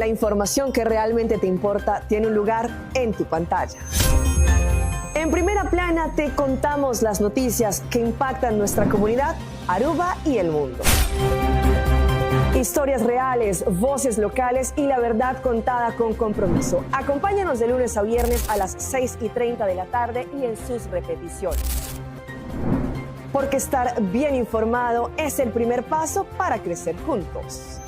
información que realmente te importa tiene un lugar en tu pantalla. En primera plana te contamos las noticias que impactan nuestra comunidad, Aruba y el mundo. Historias reales, voces locales y la verdad contada con compromiso. Acompáñanos de lunes a viernes a las 6:30 de la tarde y en sus repeticiones. Porque estar bien informado es el primer paso para crecer juntos.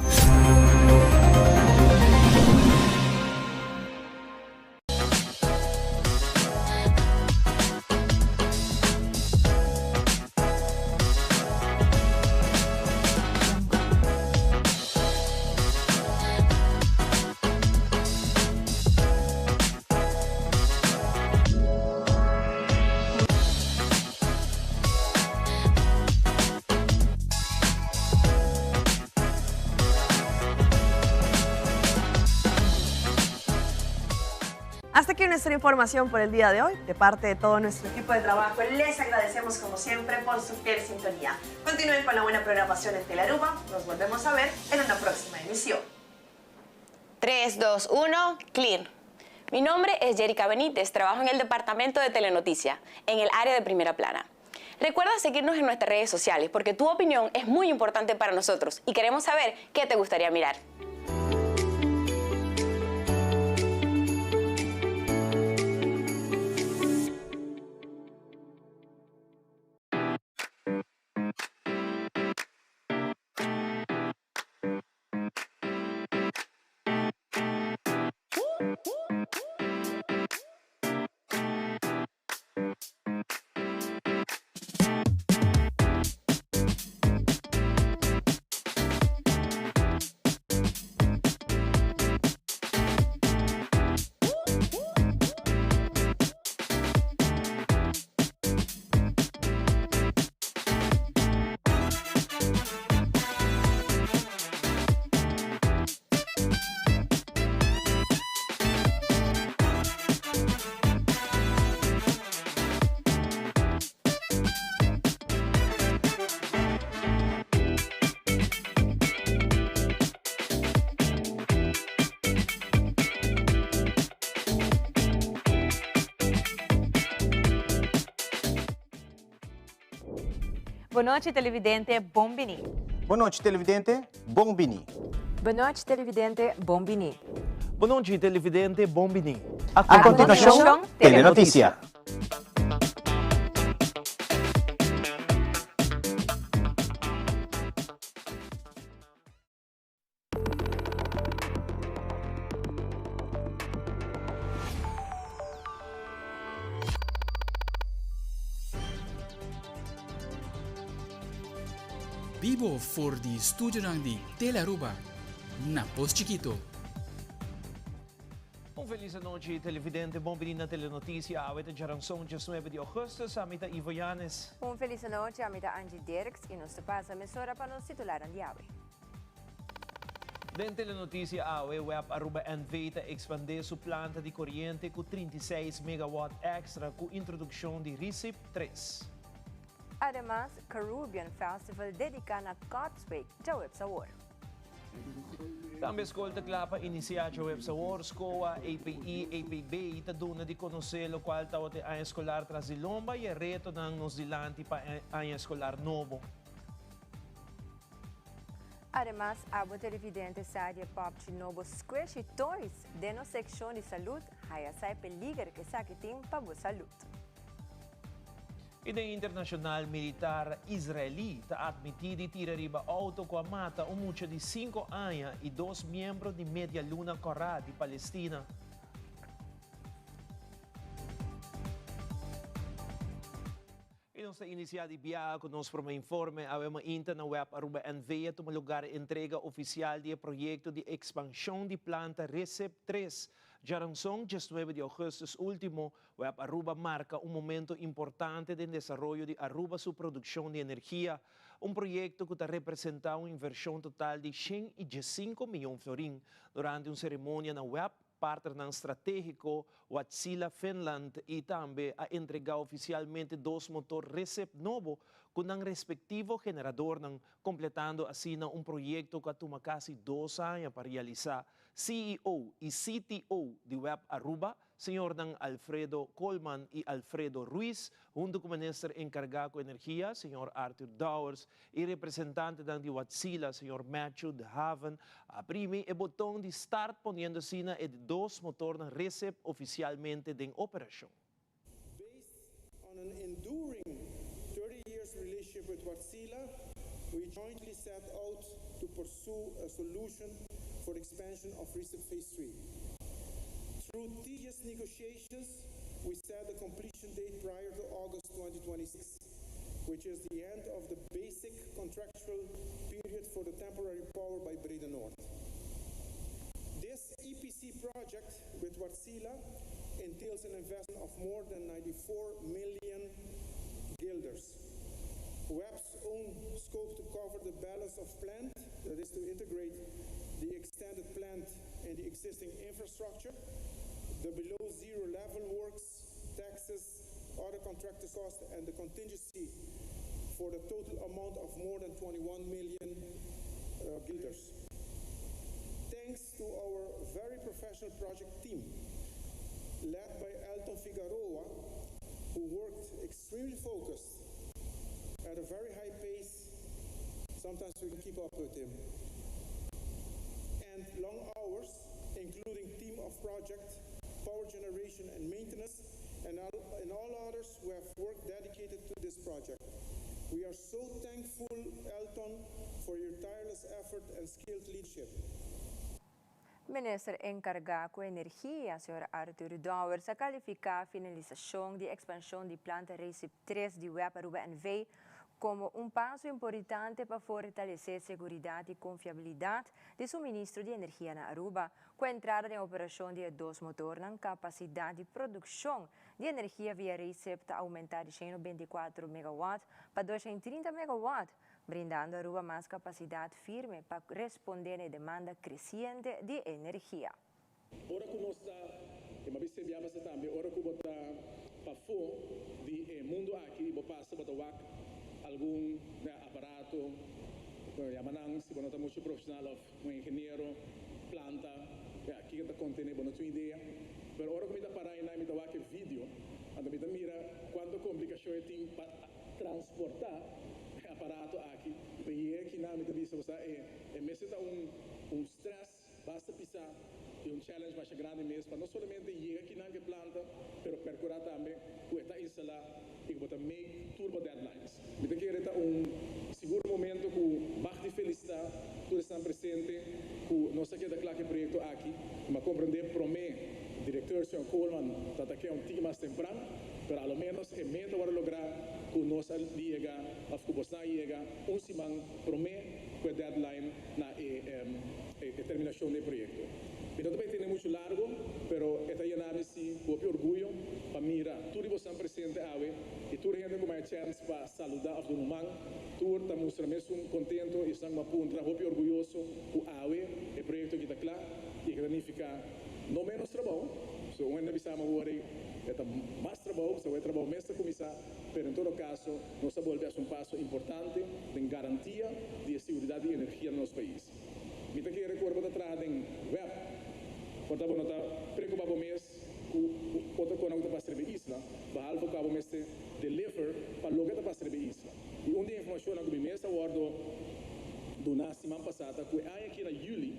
Hasta aquí nuestra información por el día de hoy. De parte de todo nuestro equipo de trabajo, les agradecemos como siempre por su fiel sintonía. Continúen con la buena programación en Telearuba. Nos volvemos a ver en una próxima emisión. 3, 2, 1, clear. Mi nombre es Jerica Benítez, trabajo en el departamento de Telenoticia, en el área de primera plana. Recuerda seguirnos en nuestras redes sociales porque tu opinión es muy importante para nosotros y queremos saber qué te gustaría mirar. Bon nochi televidente, bon bini. Bon nochi televidente, bon bini. Bon nochi televidente, bon bini. Bon nochi televidente, bon bini. A continuacion, Telenoticia. Bibo for di studionan di Telearuba na Pos Chikito. Un felis anochi televidente, bon bini na Telenoticia. Awe ta djaranson 19 di augustus, ami ta Ivo Yanes. Un felis anochi, ami ta Angie Dirks y nos ta pasa mesora pa nos titularnan di awe. Den Telenoticia awe, web Aruba NV ta expande su planta di coriente cu 36 megawatt extra cu introduccion di Recip 3. Ademas, Carubbian Festival dedica na God's Week djaweps awor. Tambe skol ta kla pa inisiá djaweps awor. Skoa, API, APB ta duna di konosé lokual tabata e aña eskolar tras di lomba i e retonan nos dilanti pa e aña eskolar nobo. Ademas, abo televidente sa di e pòpchi nobo Squishy Toys den nos sekshon di salud, haya sa e peliger ku esaki tin pa bo salud. I den internashonal militar israelí ta atmití di tira riba outo ku a mata un mucha di sinku aña i dos miembro di Media Luna Kòrá di Palestina. I nos ta inisiá di biaha ku nos promé informe. Awe mainta na web Aruba NV a tuma lugar e entrega ofisial di e proyekto di ekspanshon di planta Recep 3. Djaranson, 19 di ougùstùs último, Web Aruba marca un momento importante den desaroyo di Aruba su produccion di energia, un proyecto cu ta representa un inversion total di 115 miyon florin. Durante un ceremonia na Web, partnernan strategico Wärtsilä Finland y tambe a entrega oficialmente dos motor Recip nobo cu nan respectivo generadornan, completando asina un proyecto cu a tuma casi dos aña pa realisa. CEO y CTO di web Aruba, señornan Alfredo Koolman y Alfredo Ruiz, hunto cu Minister encarga cu Energia, señor Arthur Dowers, y representantenan di Wärtsilä, señor Matthew De Haven, a primi e boton di start poniendo asina e dos motornan Recip oficialmente den operacion. Based on an enduring 30 years relationship with Wärtsilä, we jointly set out to pursue a solution for the expansion of Recip Phase 3. Through tedious negotiations, we set the completion date prior to August 2026, which is the end of the basic contractual period for the temporary power by Breda Noord. This EPC project with Wärtsilä entails an investment of more than 94 million guilders. WEB's own scope to cover the balance of plant, that is to integrate the extended plant in the existing infrastructure, the below zero level works, taxes, other contractor costs, and the contingency for the total amount of more than 21 million guilders. Thanks to our very professional project team, led by Elton Figueroa, who worked extremely focused at a very high pace. Sometimes we can keep up with him. And long hours, including team of project, power generation and maintenance, and all others who have worked dedicated to this project. We are so thankful, Elton, for your tireless effort and skilled leadership. Minister encarga cu Energia, Sr. Arthur Dowers, a califica e finalisacion di expansion di planta Recip 3 di WEB Aruba NV como un paso importante pa fortalece seguridad y confiabilidad di suministro di energia na Aruba. Cu e entrada den operacion di dos motor, e capacidad di produccion di energia via Recip ta aumenta di 124 megawatt pa 230 megawatt, brindando Aruba mas capacidad firme pa responde na demanda creciente di energia. Ora cu nos ta, y mi a tambe, ora cu bo ta pafo di mundo aki, bo pasa, bo ta wak algun, ne, aparato, yama nan, si bo no ta mucho profesional of un ingeniero, planta, aki ta contene, bo no tin idea. Pero ora cu mi ta para y mi ta wak video, anto mi ta mira cuanto complicacion tin pa transporta e aparato aki. Y aki na mi ta bisa, e mester ta un stress basta pisa y un challenge mas grandi mes pa no solamente yega aki na e planta, pero percura tambe cu ta instala y cu ta make tur bo deadlines. Mi ta kere ta un sigur momento cu mag di felicita tur esnan presente cu nos a keda cla cu e proyecto aki, m'a comprende prome director Sr. Coleman ta aki un tiki mas tempran, pero al menos e meta a logra cu nos a yega, of cu nos a yega un siman prome cu e deadline na e terminacion di e proyecto. Mi no ta bay tene mucho largo, pero ta yena mi cu orguyo pa mira tur boso presente awe y tur hende cu a chance pa saluda of duna man, tur ta mustra mes contento y ta puntra hopi orguyoso cu awe e proyecto aki ta cla y cu ta significa no menos trabou, so un hende bisa awor ta mas trabou, so e trabou mes cuminsa, pero en todo caso nos a bolbe un paso importante den garantia di seguridad di energia na nos pais. Mi ta kere cu bo traha den WEB, por tanto no ta preocupa mes cu otro cos cu ta pasa na isla, behalve cu bo mester deliver pa loke ta pasa na isla. Y un di e informacion cu mi mes a wordo duna siman pasa, cu aki na juli,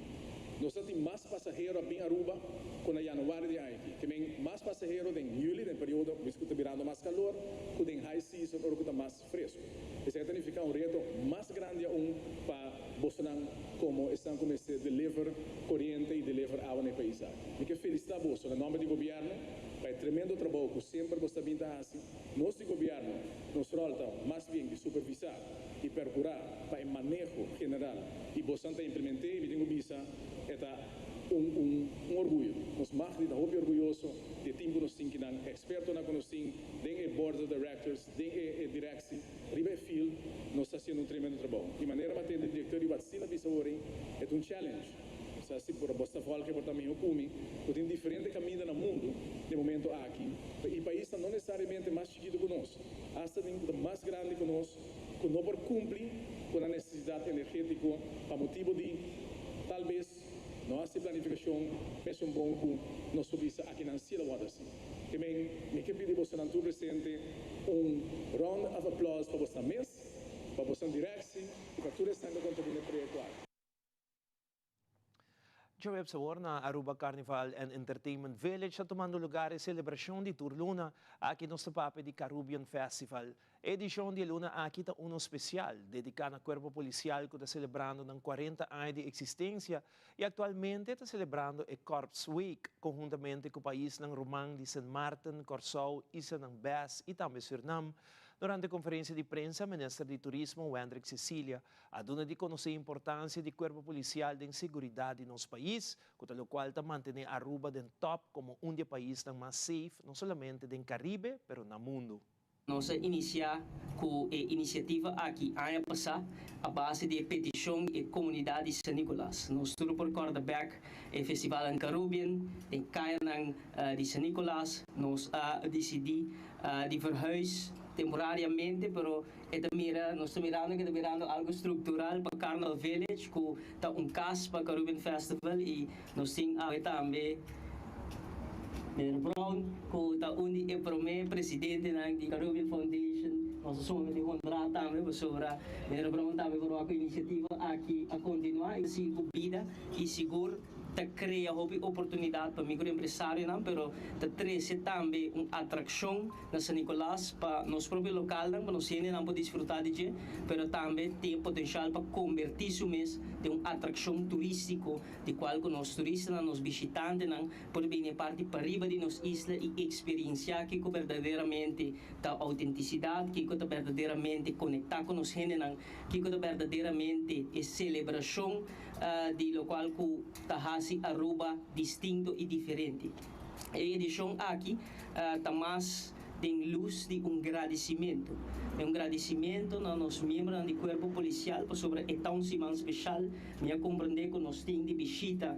nos tin mas pasahero na Aruba cu na januari di aña aki. Kiermen mas pasahero den juli, den periodo cu ta birando mas calor, cu den high season, ora cu ta mas fresco. Esaki ta significa un reto mas grandi ainda pa boso como esnan cu mester deliver coriente y deliver awa na e pais. Mi kier felicita boso na nomber di gobierno pa e tremendo trabou cu semper boso ta bin haci. Nos di gobierno, nos rol ta mas bien di supervisa y percura pa e maneho general y boso ta implementa y mi tin cu bisa ta un orguyo. Nos mag di ta orguyoso di team cu nos tin, expertonan cu nos tin, den e board of directors, den e directie, riba field, nos ta haciendo un tremendo trabou. Di manera cu e director di Wärtsilä bisa e ta un challenge. Osea, si por bo ta volg por tambe cu mi, tin diferente caminda na mundo na e momento aki. Y pais no necesariamente mas chikito cu nos, hasta mas grandi cu nos, cu no por cumpli cu e necesidad energetico pa motibo di talbes no haci planificacion. Mesun bon ku nos por bisa akinan si el a wòrdu hasi. Ke men, mi ke pidi bosonan tur presente un round of applause pa bosnan mes, pa bosnan direksi i pa tur esnan ku a kontribuí na e proyekto aki. Djaweps awor na Aruba Carnival and Entertainment Village ta tumando lugar e celebracion di tur luna. Aki nos ta papia di Carubbian Festival. E edicion di e luna aki ta uno special, dedica na Cuerpo Policial cu ta celebrando nan 40 aña di existencia y actualmente ta celebrando e Corps Week conhuntamente cu paisnan ruman di Sint Maarten, Corsou, Islanan BES y tambe Surinam. Durante conferencia di prensa, Minister di Turismo Wendrick Cecilia A duna di konosé importansia di kuerpo polisial den seguridat di nos pais, ku ta lokual ta mantené Aruba den tòp komo un di e paisnan mas safe no solamente den Karibe pero na mundu. Nos a inisiá ku e inisiativa aki aña pasá a base di e petishon di e komunidat di San Nicolas. Nos tur por kòrda bèk e festivalnan Carubbian den kayanan di San Nicolas. Nos a disidí di verhuis temporariamente pero E ta mira, nos ta mirando ku e ta birando algu struktural pa Carnal Village ku ta un kas pa Carubbian Festival i nos tin awe tambe Meneer Brown ku ta un di e promé presidentenan di Carubbian Foundation. Nos ta sumamente honrá tambe pasobra Meneer Brown tambe por wak ku e inisiativa aki a kontinuá i sigui ku bida i sigur ta krea hopi oportunidat pa mikroempresarionan pero ta trese tambe un atrakshon na San Nicolas pa nos propio localnan, pa nos hendenan por disfruta di dje, pero tambe tin e potencial pa conberti su mes den un atraccion turistico di cual cu nos turistanan, nos bishitantenan por bini e parti pariba di nos isla y experiencia kico berdaderamente ta autenticidad, kico ta berdaderamente conecta cu nos hendenan, kico ta berdaderamente e celebracion di locual cu ta haci Aruba distinto y diferente. E edicion aki ta mas den lus di un gradisimentu. E un gradisimentu na nos miembronan di Cuerpo Policial pasobra e ta un siman special. Mi a comprende cu nos tin di bishita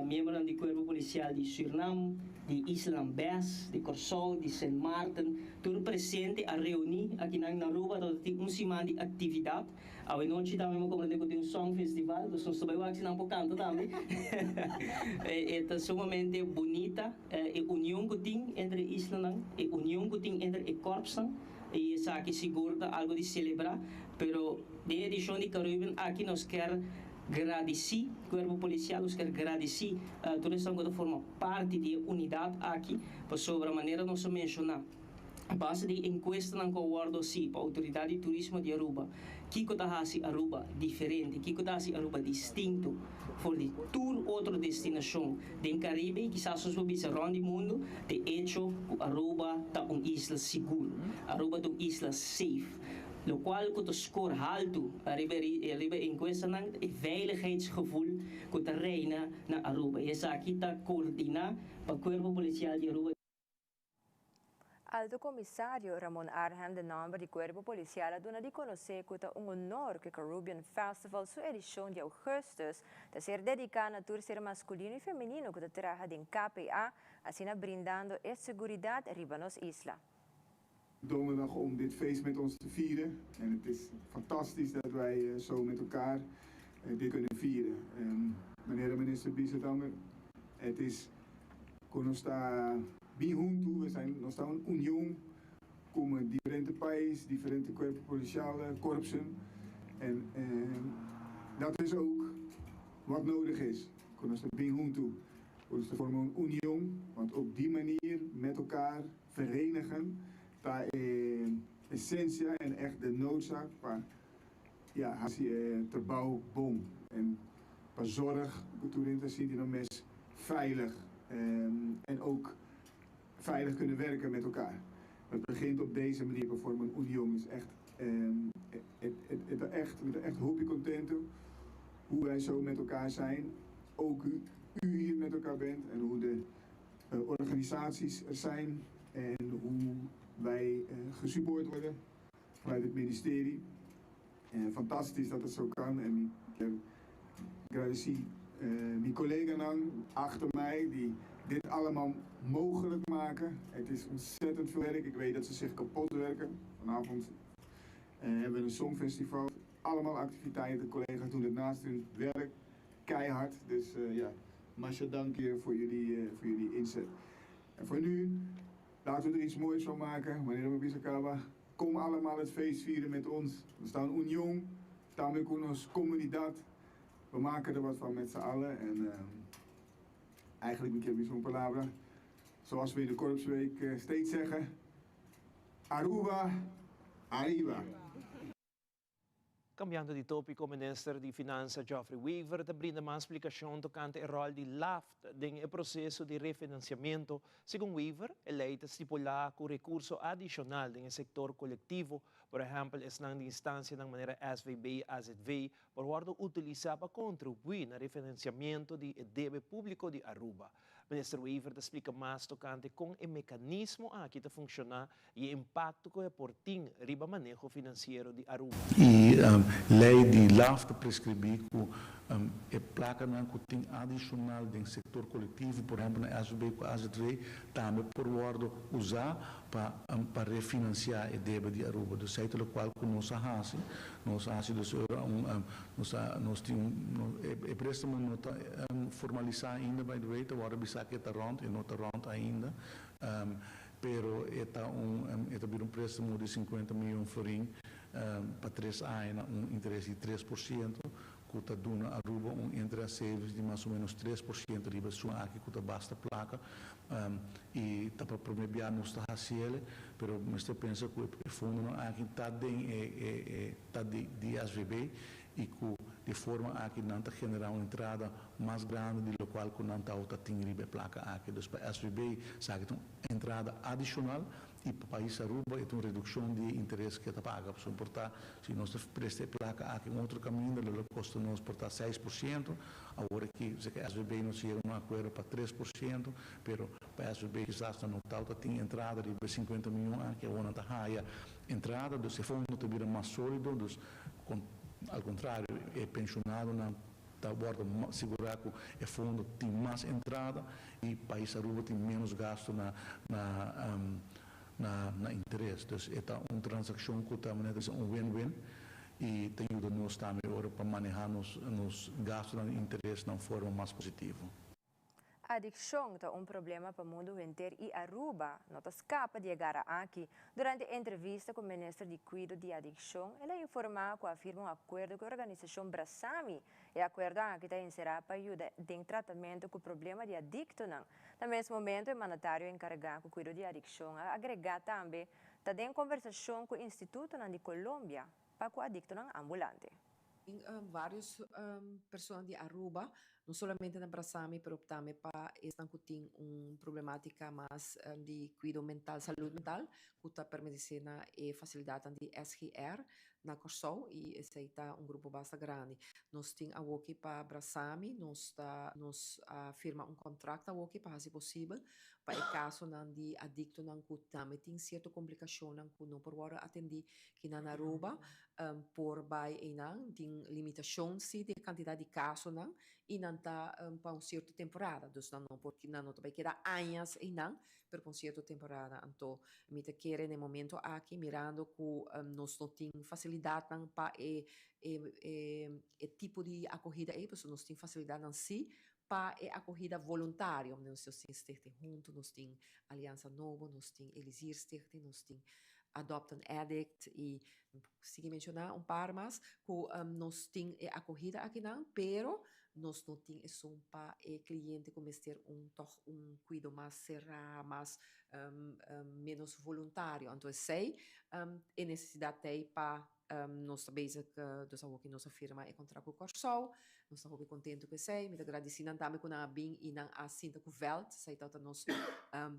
miembronan di Cuerpo Policial di Surinam, di Islanan Bes, di Corsou, di Sint Maarten. Tur presente a reuni akinan na Aruba. Tabata tin un siman di actividad. Awe nochi tambe mi comprende cu tin un song festival, dus nos ta bay wak si nan por canta tambe. E ta sumamente bunita e union cu tin entre e islanan, e union cu tin entre e korpsnan y esaki sigur ta algo di celebra. Pero den e edicion di Carubbian aki nos kier gradici Cuerpo Policial, nos kier gradici tur esnan cu ta forma parti di e unidad aki pasobra manera nos a menciona, A base di enkuestanan ku a wòrdu hasi pa Outoridat di Turismo di Aruba, kiko ta hasi Aruba diferente, kiko ta hasi Aruba distinto for di tur otro destinashon den Karibe i kisas nos por bisa rònt di mundu, ta e echo ku Aruba ta un isla sigur, Aruba ta un isla safe. Lokual ku ta skor haltu ariba riba e enkuestanan ta e veiligheidsgevoel ku ta reina na Aruba i esaki ta koordiná pa Kuerpo Polisial di Aruba. Alto Comisario Ramon Arnhem den nomber di Cuerpo Policial a duna di conoce cu ta un honor cu e Carubbian Festival su edicion di augustus ta ser dedica na tur ser masculino y femenino cu ta traha den KPA, asina brindando e seguridad riba nos isla. Donderdag om dit feest met ons te vieren. En het is fantastisch dat wij zo met elkaar dit kunnen vieren. Meneer de minister Biesetanger, het is Ku nos ta bin huntu, we zijn, nos ta un union komo diferente pais, diferente kuerpo polisiale, korpsen. En dat is ook wat nodig is, ku nos ta bin huntu, ku nos ta forma un union, want op die manier met elkaar verenigen ta e esensia en echt de noodzaak pa ja hasi e trabou bon en pa zorg ku tur hende ta sinti nan mes veilig en ook veilig kunnen werken met elkaar. Dat begint op deze manier, we vormen een union, is echt, het ta echt, mi ta echt hopi contento hoe wij zo met elkaar zijn, ook u, u hier met elkaar bent en hoe de organisaties er zijn en hoe wij gesupport worden vanuit het ministerie. Fantastisch dat het zo kan en mi kier gradeci mi coleganan achter mij die dit allemaal mogelijk maken. Het is ontzettend veel werk. Ik weet dat ze zich kapot werken. Vanavond hebben we een songfestival. Allemaal activiteiten. Collega's doen het naast hun werk keihard. Dus ja, Masha dank voor jullie, voor jullie inzet. En voor nu, laten we er iets moois van maken. Manera mi a bisa caba, kom allemaal het feest vieren met ons. We staan union, tambe cu nos comunidad. We maken er wat van met z'n allen. En eigenlijk mi kier bisa un palabra. Zoals we in de Korpsweek steeds zeggen: Aruba, Ariba. Cambiando di topico, Minister di Finansa Geoffrey Wever ta brinda mas splicacion tocante e rol di LAFT den e proceso di refinanciamento. Segun Wever, e ley ta stipula cu recurso adicional den sector colectivo, por ehempel, esnan di instancia di manera SVB, AZV, por wordo utilisa pa contribui na refinanciamento di debe publico di Aruba. Minister Wever ta splica mas tocante con e mecanismo aki ta funciona y e impacto cu e por tin riba maneho financiero di Aruba. E ley di LAFT ta prescribi cu e placanan cu tin adicional den sector colectivo, por ehempel na SVB cu AZV, tambe por wordo usa pa refinancia e debe di Aruba. Dus esey ta locual cu nos a haci. Nos a haci dus nos tin un e prestamo no ta formalisa ainda, by the way, ta wordo bisa cu ta rond, e no ta rond ainda, pero e ta un prestamo di 50 miyon florin pa 3 aña, un interes di 3%, cu ta duna Aruba un interest savings di mas o menos 3% riba e suma aki, cu ta basta placa, y ta pa prome biaha nos ta haciele, pero mester pensa cu e fondo aki ta den e ta di SVB y cu di forma aki nan ta genera un entrada mas grandi di locual cu nan ta tin riba e placa aki. Dus pa SVB sa un entrada adicional y pa pais Aruba e un reduccion di interes cu ta paga. So, por ta, si nos presta e placa aki un otro caminda, lo costa nos por ta 6%, awor aki, cu SVB nos yega na un acuerdo pa 3%, pero pa SVB kisas no ta tin entrada di 50 miyon aki, awor nan ta haya entrada, dus e fondo ta bira mas solido, dus al contrario, e pensionadonan ta wordo sigura cu e fondo tin mas entrada y pais Aruba tin menos gasto na interes. Dus e ta un transaccion cu ta un win-win y ta yuda nos tambe ora pa maneha nos gasto na interes na forma mas positivo. Adiccion ta un problema pa mundo henter y Aruba no ta scapa di e gara aki. Durante entrevista cu e minister di Cuido di Adiccion, el a informa cu a firma un acuerdo cu e organisacion Brasami. E acuerdo aki ta encera pa yuda den tratamento cu problema di adicto. Na mes momento, e mandatario encarga cu cuido di adiccion a agrega tambe ta den conversacion cu e Instituto di Colombia pa cu adicto ambulante. Varios persona di Aruba, no solamente na Brasami, pero tambe pa esnan cu tin un problematica mas di cuido mental, salud mental, cu ta permanece na e facilidad di SGR na Corsou, y esey ta un grupo basta grandi. Nos tin awoki pa Brasami, nos firma un contrato awoki pa haci posibel pa e casonan di adictonan cu tambe tin cierto complicacion cu no por wordo atendi aki na Aruba, por bay einan, tin limitacion si di cantidad di casonan y nan ta pa un cierto temporada, dus nan no por nan no ta bay keda aña einan, pero pa un cierto temporada. Anto mi ta kere na momento aki, mirando cu nos no tin facilidad pa e tipo di acogida ey, pasobra nos tin facilidad si pa e acogida voluntario. Nos tin Stichting Hunto, nos tin Alianza Nobo, nos tin Elisier Stichting, nos tin Adopt an Addict y sigui menciona un par mas cu nos tin e acogida akinan, pero nos no tin esun pa e cliente cu mester un toch un cuido mas cera, mas menos voluntario. Anto esey e necesidad tin pa nos ta bezig, dus awor cu nos a firma e contrato cu Corsou, nos ta hopi contento cu esey. Mi ta agradeci nan tambe cu nan a bin y nan a sinta cu veld, esey ta nos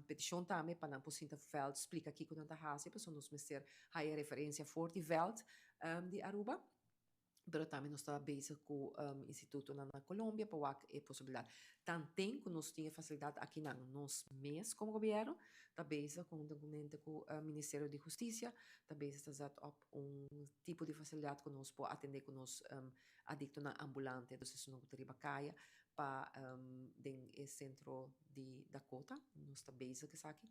peticion tambe pa nan por sinta veld, splica kico nan ta haci, pasobra nos mester haya referencia for di veld di Aruba. Pero tambe nos ta bezig cu instituto na Colombia pa e posibilidad. Tanto cu nos tin facilidad aki na nos mes como gobierno, ta bezig conhuntamente cu e Ministerio di Husticia, ta bezig ta zet op un tipo di facilidad cu nos por atende cu nos adictonan ambulante, dus esnan cu riba caya pa den e centro di Dakota, nos ta bezig cu esaki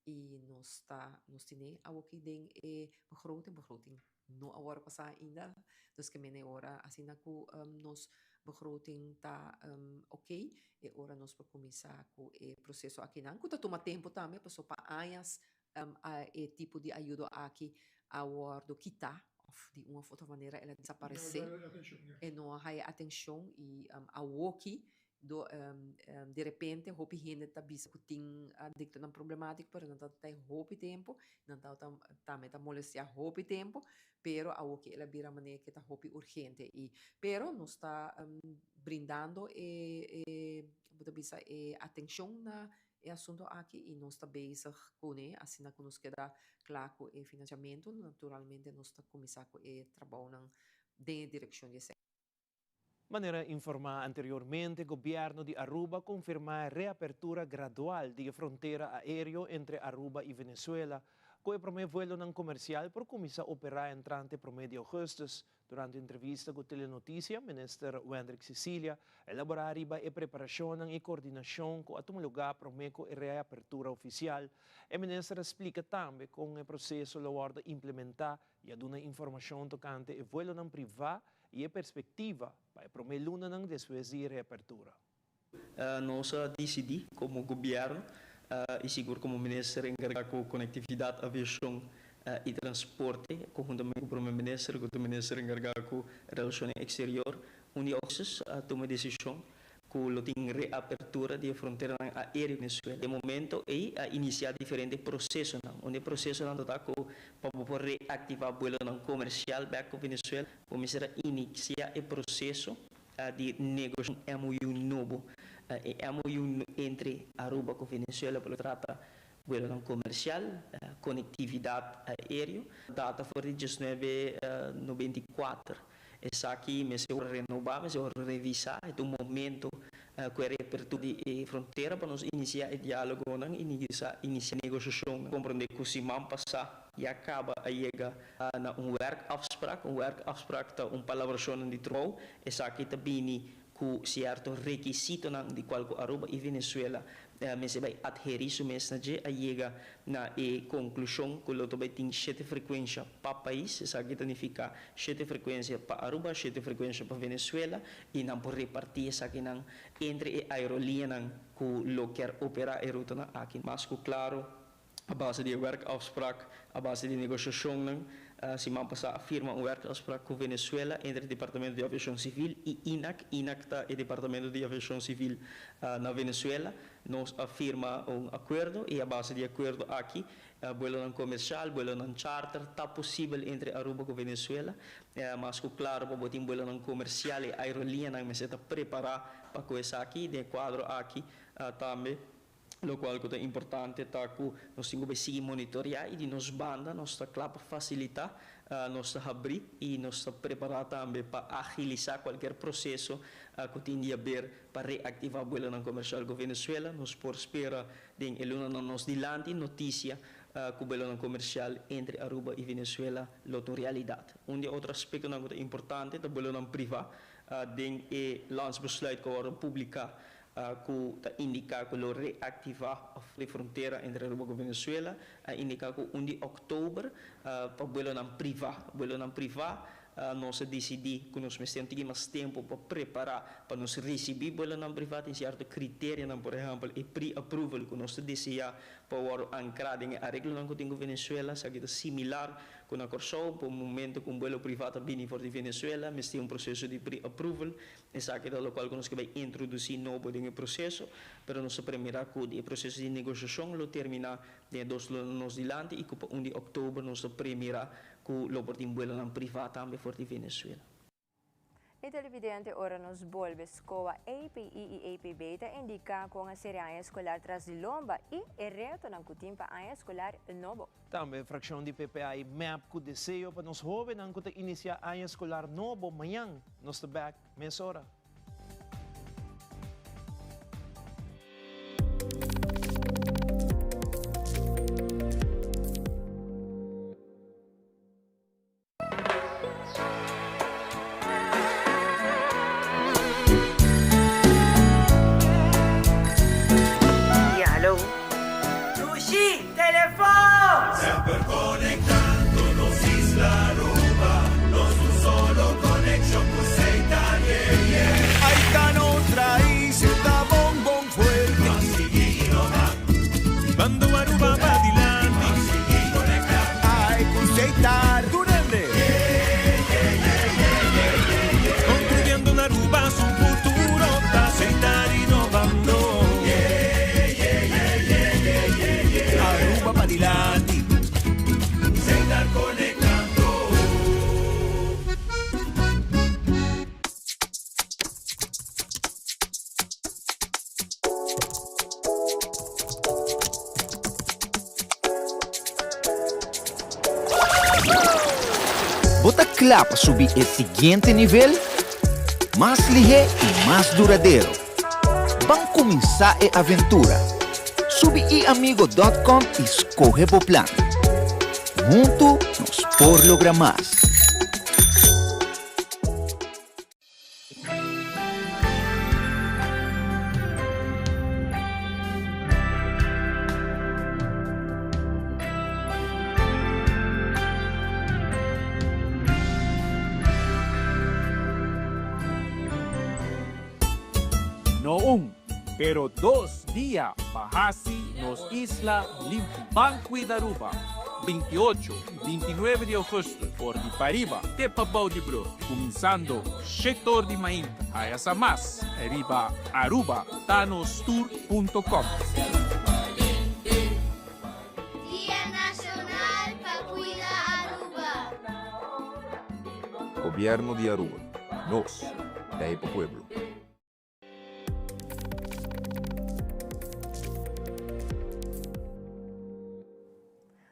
y nos tin aki den e begroting, begroting no a wordo pasa ainda, dus cu mene ora asina cu nos begroting ta ok e ora nos por kuminsá ku e proseso akinan ku ta tuma tempu tambe paso pa añas e tipo di ayudo aki a wòrdu kitá òf di un òf otro manera el a desaparesé, e no a haya atenshon i awoki do di repente hopi hende ta bisa ku tin adiktonan problemátiko pero nan ta tin hopi tempu, nan tabata tambe ta molestiá hopi tempu, pero awoki el a bira manera ke ta hopi urgente i pero nos ta brindando e e bo ta bisa e atenshon na e asunto aki i nos ta bezig kuné asina ku nos keda kla ku e finansiamentu naturalmente nos ta kuminsá ku e trabounan den e direkshon di esei. Manera informá anteriormente, Gobièrnu di Aruba a konfirmá e reapertura gradual di e frontera aéreo entre Aruba i Venezuela, ku e promé vuelonan komersial por kuminsá operá entrante promé di ougùstùs. Durante entrevista ku Telenoticia, Minister Wendrick Cecilia a elaborá riba e preparashonnan i koordinashon ku a tuma lugá promé ku e reapertura ofisial. E minister a splika tambe kon e proseso lo wòrdu implementá i a duna informashon tokante e vuelonan privá i e perspektiva pa e promé lunanan despues di e reapertura. Nos a disidí komo gobièrnu i sigur komo minister enkargá ku konektividat, aviashon i transporte, konhuntamente ku promé minister ku ta minister enkargá ku relashonnan eksterior, un di ògùstùs a tuma e desishon ku lo tin reapertura di e fronteranan aéreo ku Venezuela. E momento ei a inisiá diferente prosesonan. Un di e prosesonan ta ta ku pa bo por reaktivá buelonan komersial bèk ku Venezuela, bo mester a inisiá e proseso di negoshá un MOU nobo. E MOU entre Aruba ku Venezuela por lo trata buelonan komersial, konektividat aéreo. Data for di diesnuebe 94. Esaki mester wòrdu renobá, mester wòrdu revisá. E ta un momento ku e reapertura di e frontera pa nos inisiá e diálogonan, inisiá negoshashonnan. Komprondé ku siman pasá ya kaba a yega na un werkafspraak. Un werkafspraak ta un palabrashonnan di trabou. Esaki ta bini ku sierto rekisitonan di kual ku Aruba i Venezuela mester bai adherí su mes na dje, a yega na e konklushon ku lo ta bai tin shete frekuensha pa pais. Esaki ta nifiká shete frekuensia pa Aruba, shete frekuensha pa Venezuela i nan por repartí esakinan entre e aeroliñanan ku lo kier operá e rutanan aki. Mas ku klaro A base di e werkafspraak, a base di negoshashonnan, siman pasá a firma un werkafspraak ku Venezuela entre Departamento di Aviashon Sivil i INAC. INAC ta e departamento di aviashon sivil na Venezuela. Nos a firma un akuerdo i a base di e akuerdo aki buelonan komershal, buelonan charter ta posibel entre Aruba ku Venezuela. Mas ku klaro pa bo tin buelonan komersial e aeroliñanan mester ta prepará pa ku esaki. Den e kuadro aki tambe. Locual cu ta importante ta cu nos tin cu bay sigui monitorea y di nos banda nos ta cla pa facilita, nos ta habri y nos ta prepara tambe pa agilisa cualkier proceso cu tin di haber pa reactiva buelonan comercial cu Venezuela. Nos por spera den e lunanan nos dilanti noticia cu buelonan comercial entre Aruba y Venezuela lo ta un realidad. Un di e otro aspectonan cu ta importante ta buelonan priva den e landsbesluit cu a wordo publica ku ta indiká ku lo reaktivá e frontera entre Aruba ku Venezuela, a indiká ku un di òktober pa buelonan privá. Buelonan privá, nos a disidí ku nos mester un tiki mas tempu pa prepará pa nos risibí buelonan privá. Tin sierto kriterianan, por ehèmpel e pre-approval ku nos ta deseá pa wòrdu ankrá den e areglonan ku tin ku Venezuela. Esaki ta similar ku na Kòrsou, pa un momento ku un buelo privá ta bini for di Venezuela, mester un proseso di pre-approval. Esaki ta lokual ku nos ke bai introdusí nobo den e proseso, pero nos ta premira ku di e proseso di negoshashon lo terminá den e dos luna nos dilanti i ku pa un di òktober nos ta premira ku lo por tin buelonan privá tambe for di Venezuela. E televidente ora nos bolbe skoa API i APB ta indiká kon a seri aña eskolar tras di lomba i e retonan ku tin pa aña eskolar nobo. Tambe frakshon di PPA i mep ku deseo pa nos hóbennan ku ta inisiá aña eskolar nobo mañan. Nos ta bèk mesora. Ya, hallo. Dushi, telefon! Semper conectando nos isla Aruba, nos un solo conexion cu Seitan, yeah, yeah. Hibando Aruba padilanti. Ai cu Setar. Tur hende. Construyendo un Aruba su futuro ta Setar innovando. Aruba padilanti. Setar conectando. Bo ta kla pa subi e siguiente nivel? Mas lihé i mas duradero. Ban kuminsá e aventura! Subi iamigo dòt kòm i skohe bo plan. Huntu nos por logra mas! No un, pero dos dia pa hasi nos isla limpi. Ban Cuida Aruba, 28 y 29 di augustus for di pariba te pabou di brug, cuminsando shete or di mainta. Haya sa mas riba arubatanostour.com. Dia Nacional pa Cuida Aruba. Gobierno di Aruba. Nos ta e pa pueblo.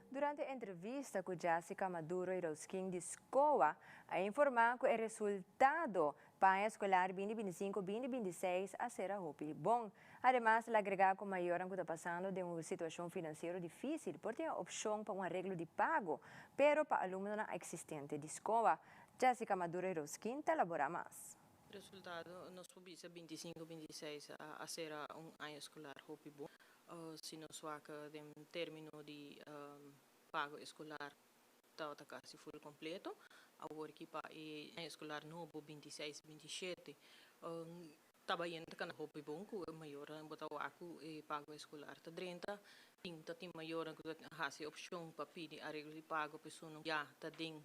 Durante entrevista ku Jessica Maduro i Roskin di SCOA a informá ku e resultado pa aña eskolar binti binti sinku binti binti seis a sera hopi bon. Ademas el a agregá ku mayornan ku ta pasando den un situashon finansiero difísil por tin e opshon pa un areglo di pago, pero pa alumnonan eksistente di SCOA. Jessica Maduro i Roskin ta elaborá mas. Resultado, Nos por bisa 25, 26 a sera un aña escolar hopi bon. Si nos wak den termino di pago escolar tabata casi full completo. Awor ki pa e aña escolar nobo 26, 27 ta bayendo ta cana hopi bon cu e mayornan bo ta wak cu e pago escolar ta drenta. Tin ta tin mayornan cu ta haci opcion pa pidi areglo di pago p'esun ya ta den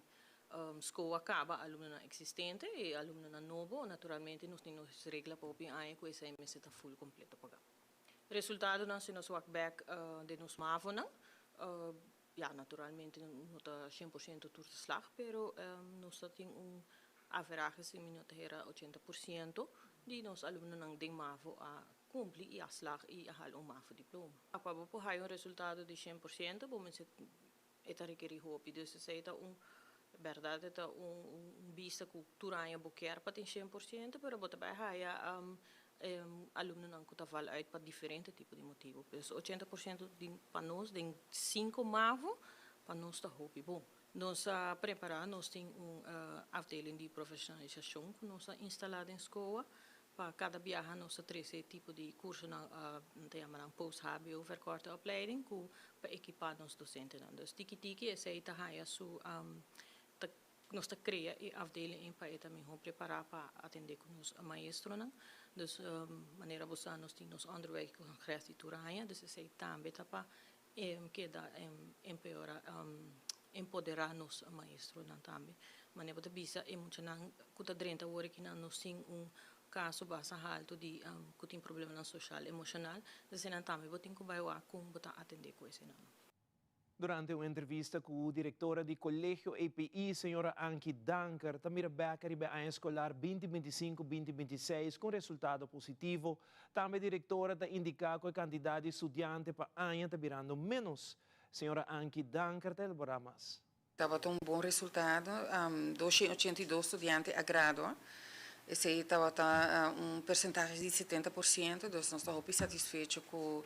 Skol a kaba alumnonan eksistente i alumnonan nobo. Naturalmente nos tin nos regla pa hopi aña ku esei mester ta ful kompleto pagá. Resultadonan si nos wak bèk den nos mavonan, ya naturalmente no ta 100% tur ta slag, pero nos ta tin un averahe si mi no ta hera 80% di nos alumnonan den mavo a kumpli i a slag i a hala un mavo diploma. Pa bo por haya un resultado di 100% bo mester E ta rekerí hopi. Dus esei ta un bèrdat e ta un bista ku tur aña bo kier pa tin 100%, pero bo ta bai haya alumnonan ku ta val uit pa diferente tipo di motibu. Dus 80% di pa nos den sinku mavo pa nos ta hopi bon. Nos a prepará, nos tin un afdeling di profeshonalisashon ku nos a instalá den skoa Pa kada biaha nos ta trese e tipo di kursonan, nan ta yama nan post-hbo verkorte opleiding, ku pa ekipá nos dosentenan. Dus tiki tiki esei ta haya su, ta nos ta krea e afdeling ei pa e ta mihó prepará pa atendé ku nos maestronan. Dus manera bo sa nos tin nos onderwijscongres di tur aña, dus esei tambe ta pa keda empeora, empoderá nos maestronan tambe. Manera bo ta bisa e muchanan ku ta drenta awor aki nan nos tin un kaso basta haltu di ku tin problemanan soshal, emoshonal, eseinan tambe bo tin ku bai wak kon bo ta atendé ku eseinan. Durante un entrevista ku direktora di Kolegio EPI, señora Ankie Danker, ta mira bèk riba e aña eskolar binti binti sinku, binti binti seis ku un resultado positivo. Tambe direktora ta indiká ku e kantidat di studiante pa aña ta birando ménos. Señora Ankie Danker ta elaborá mas. Tabata un bon resultado, 282 studiante a gradua. Esei tabata un persentahe di 70%, dus nos ta hopi satisfecho ku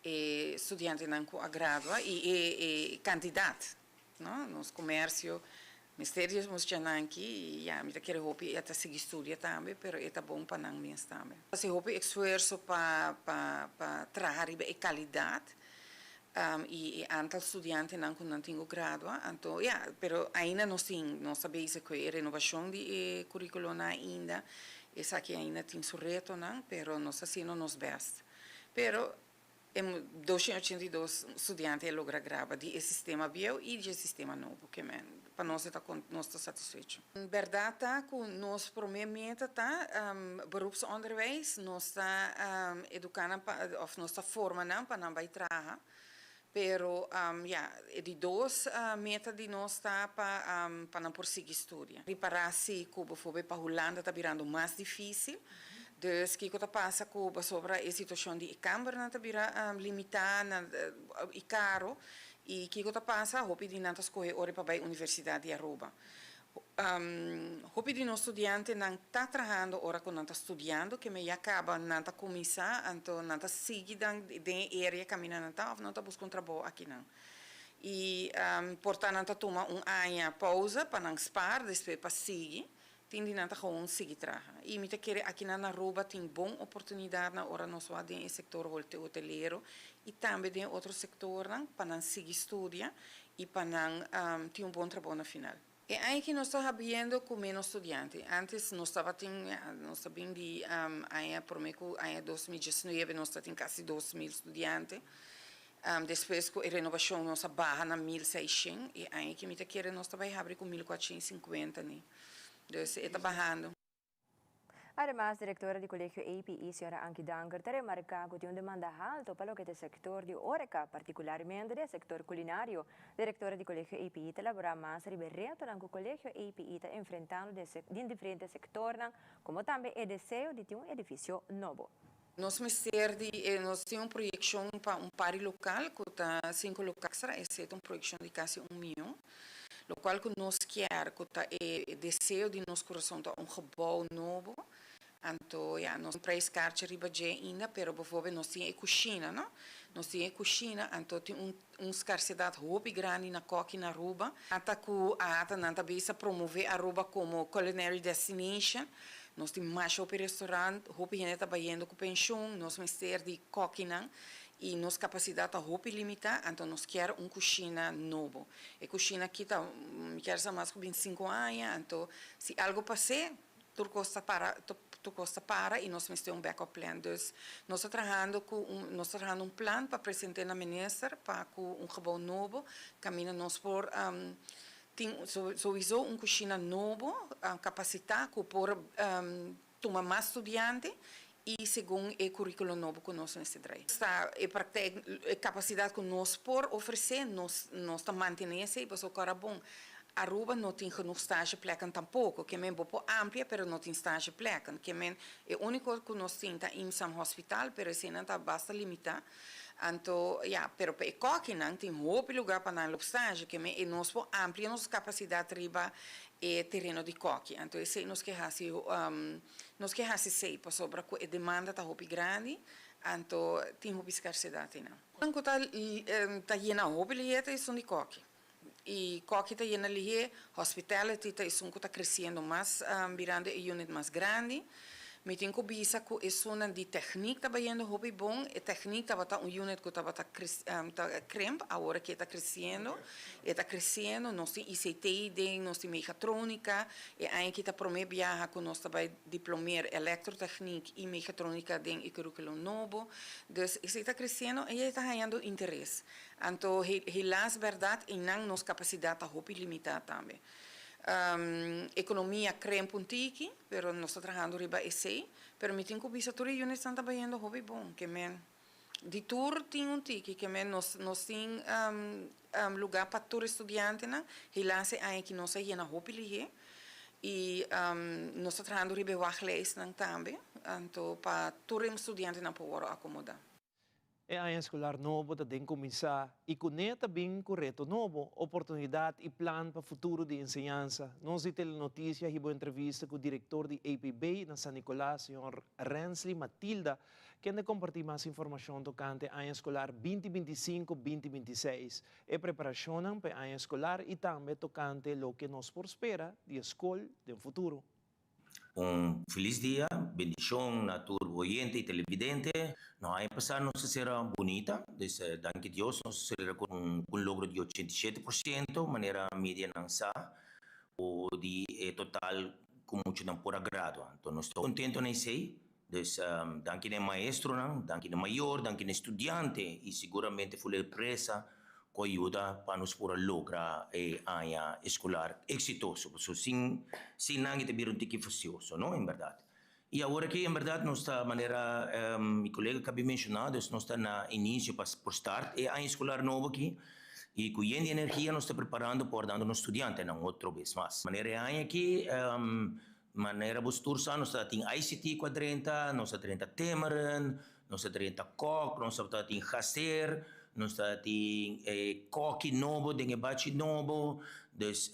e studiantenan ku a gradua i e e kantidat, no. Nos komersio mester di e muchanan aki i ya mi ta kere hopi e ta sigui studia tambe, pero e ta bon pa nan mes tambe. Hasi hopi esfuerso pa pa pa traha riba e kalidat i e antal studiantenan ku nan tin ku gradua. Anto ya, pero ainda nos tin, nos ta bezig ku e renovashon di e kurikulonan ainda. Esaki ainda tin su retonan, pero nos ta hasiendo nos bèst. Pero. E 282 studiante a logra graba di e sistema bieu y di e sistema nobo, ke men pa nos e ta nos ta satisfecho. Berdad ta cu nos prome meta ta beroepsonderwijs, nos ta educa nan pa of nos ta forma nan pa nan bay traha, pero ya e di dos meta di nos ta pa pa nan por sigui studia. Ripara si cu bijvoorbeeld pa Hulanda ta birando mas dificil, dus kico ta pasa cu pasobra e situacion di e cambernan ta bira limita y caro y kico ta pasa hopi di nan ta scoge ora pa bay Universidad di Aruba. Hopi di nos studiantenan ta trahando ora cu nan ta studiando, keme ya caba nan ta cuminsa, anto nan ta sigui dan den e area caminda nan ta of nan ta busca un trabou akinan. Y por ta nan ta tuma un aña pausa pa nan spaar despues pa sigui, tin di nan ta gewoon sigui traha. Y mi ta kere akinan na Aruba tin bon oportunidadnan ora nos wak den e sector hotelero y tambe den otro sectornan pa nan sigui studia y pa nan tin un bon trabou na final. E aña aki nos ta habiendo cu menos studiante. Antes nos tabatin, nos ta bin di aña prome cu aña 2019 nos tatin casi 2000 studiante. Despues cu e renovacion nos a baha na 1600. E aña aki mi ta kere nos ta bay habri cu 1450 ni. Dus e ta bahando. Ademas, directora di Colegio APE, Sra. Ankie Danker, ta remarca cu tin un demanda halto pa loke ta e sector di horeca, particularmente den e sector culinario. Directora di Colegio APE ta elabora mas riba e retonan cu Colegio APE ta enfrentando den diferente sectornan, como tambe e deseo di tin un edificio nobo. Nos mester di e nos tin un proyeccion pa un par di local cu ta cinco local extra, esey ta un proyeccion di casi un miyon. Locual cu nos kier cu ta e deseo di nos curason ta un gebouw nobo, anto ya nos prijskaartje riba dje ainda, pero bijvoorbeeld nos tin e cushina no, nos tin e cushina anto tin un un scarsedad hopi grandi na koki na Aruba, ata cu ata nan ta bisa promove Aruba como culinary destination, nos tin masha hopi restaurant, hopi hende ta bayendo cu pensioen, nos mester di kokinan y nos capacidad ta hopi limita, anto nos kier un cushina nobo. E cushina aki ta, mi kier sa mas cu 25 aña, anto si algo pas'é, tur cos ta para, tur cos ta para y nos mester un backup plan. Dus nos ta trahando cu un, nos ta trahando un plan pa present'é na minister pa cu un gebouw nobo caminda nos por tin souiso un cushina nobo capacita cu por tuma mas studiante y segun e curriculo nobo cu nos mester drai. Ta e praktijk, e capacidad cu nos por ofrece, nos nos ta mantene esey pasobra cu ora bon Aruba no tin genoeg stageplekken tampoco, ke men bo por amplia pero no tin stageplekken, ke men e unico cu nos tin ta IMSAM Hospital pero eseynan ta basta limita, anto ya, pero pa e kokinan tin hopi lugar pa nan loop stage, ke men e nos por amplia nos capacidad riba e tereno di koki, anto esey nos ke haci Nos ke hasi esei pasobra ku e demanda ta hopi grandi, anto tin hopi skarsedat einan. Ku ta ta yena hopi lihé ta esun di kòki. I kòki ta yena lihé, hospitality ta esun ku ta kresiendo mas, birando e unit mas grandi. Mi tin ku bisa ku esunnan di tèknik ta bayendo hopi bon. E tèknik tabata un unit ku tabata ta krimp, awor aki e ta kresiendo. E ta kresiendo, nos tin ICT den, nos tin megatronika. E aña aki ta prome biaha ku nos ta bai diplomeer elektrotechniek i mechatronica den e curriculum nobo. Dus esei ta kresiendo i e ta hañando interes. Anto helaas bèrdat einan nos kapasidat ta hopi limitá tambe. Ekonomia kremp un tiki, pero nos ta trahando riba esei. Pero mi tin ku bisa tur e unitsnan ta bayendo hopi bon, ke men. Di tur tin un tiki ke men nos nos tin luga pa tur e studiantenan. Helaas e aña aki nos a yena hopi lihé i nos ta trahando riba e wachtlijstnan tambe anto pa tur e studiantenan por wòrdu akomodá. E aña eskolar nobo ta den kuminsá i kuné ta bin ku reto nobo, oportunidat i plan pa futuro di enseñansa. Nos di Telenoticia hiba un entrevista ku direktor di APB na San Nicolas, señor Rensley Matilda, Kende kompartí mas informashon tokante aña eskolar binti 25, 2026, e preparashonnan pa e aña eskolar i tambe tokante loke nos por spera di e skol den futuro. Un felis dia, bendishon na tur oyente i televidente. No aña pasá nos a sera bunita, dus danki Dios nos a sera ku un logro di 87% manera medianan sa ku di e total ku muchanan por a gradua. Anto nos ta kontento na esei. Dus danki na e maestronan, danki na e mayor, danki na e studiante y siguramente for e empresa cu a yuda pa nos por a logra e aña escolar exitoso. Pasobra sin sin nan e ta bira un tiki facioso, no, en berdad. Y awor aki en berdad nos ta manera mi colega cabi menciona, dus nos ta na inicio pa por start e aña escolar nobo aki y cu yen di energia nos ta preparando pa wardando nos studiantenan otro bes mas. Manera e aña aki Manera bo tur sa nos ta tin ICT ku a drenta, nos a drenta Timmeren, nos a drenta Kok, nos a tin Gaser, nos ta tin e koki nobo den e bachi nobo, dus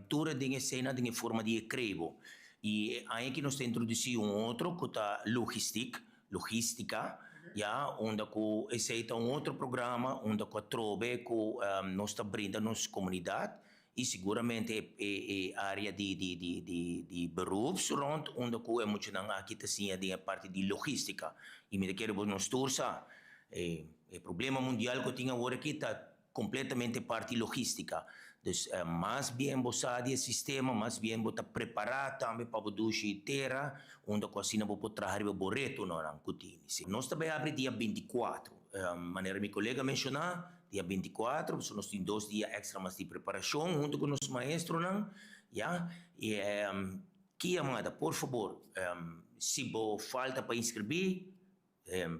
tur e den esena den e forma di e krebo. I e aña aki nos ta introdusí un otro ku ta logistiek, logistica, ya, unda ku esei ta un otro programa unda ku atrobe ku nos ta brinda nos komunidat I siguramente e area di di di di beroeps rond unda cu e muchanan aki ta siña den e parti di logistica. I mi ta kere bo nos tur sa e e problema mundial cu tin awor aki ta completamente parti logistica. Dus mas bien bo sa di e sistema, mas bien bo ta prepara tambe pa bo dushi tera unda cu asina bo por traha riba bo retonan cu tin. Nos ta bay habri dia 24. Manera mi colega menciona, Dia 24, pasobra nos tin dos dia extra mas di preparacion hunto cu nos maestronan, ya. Y ki yamada, por fabor, si bo falta pa inscribi,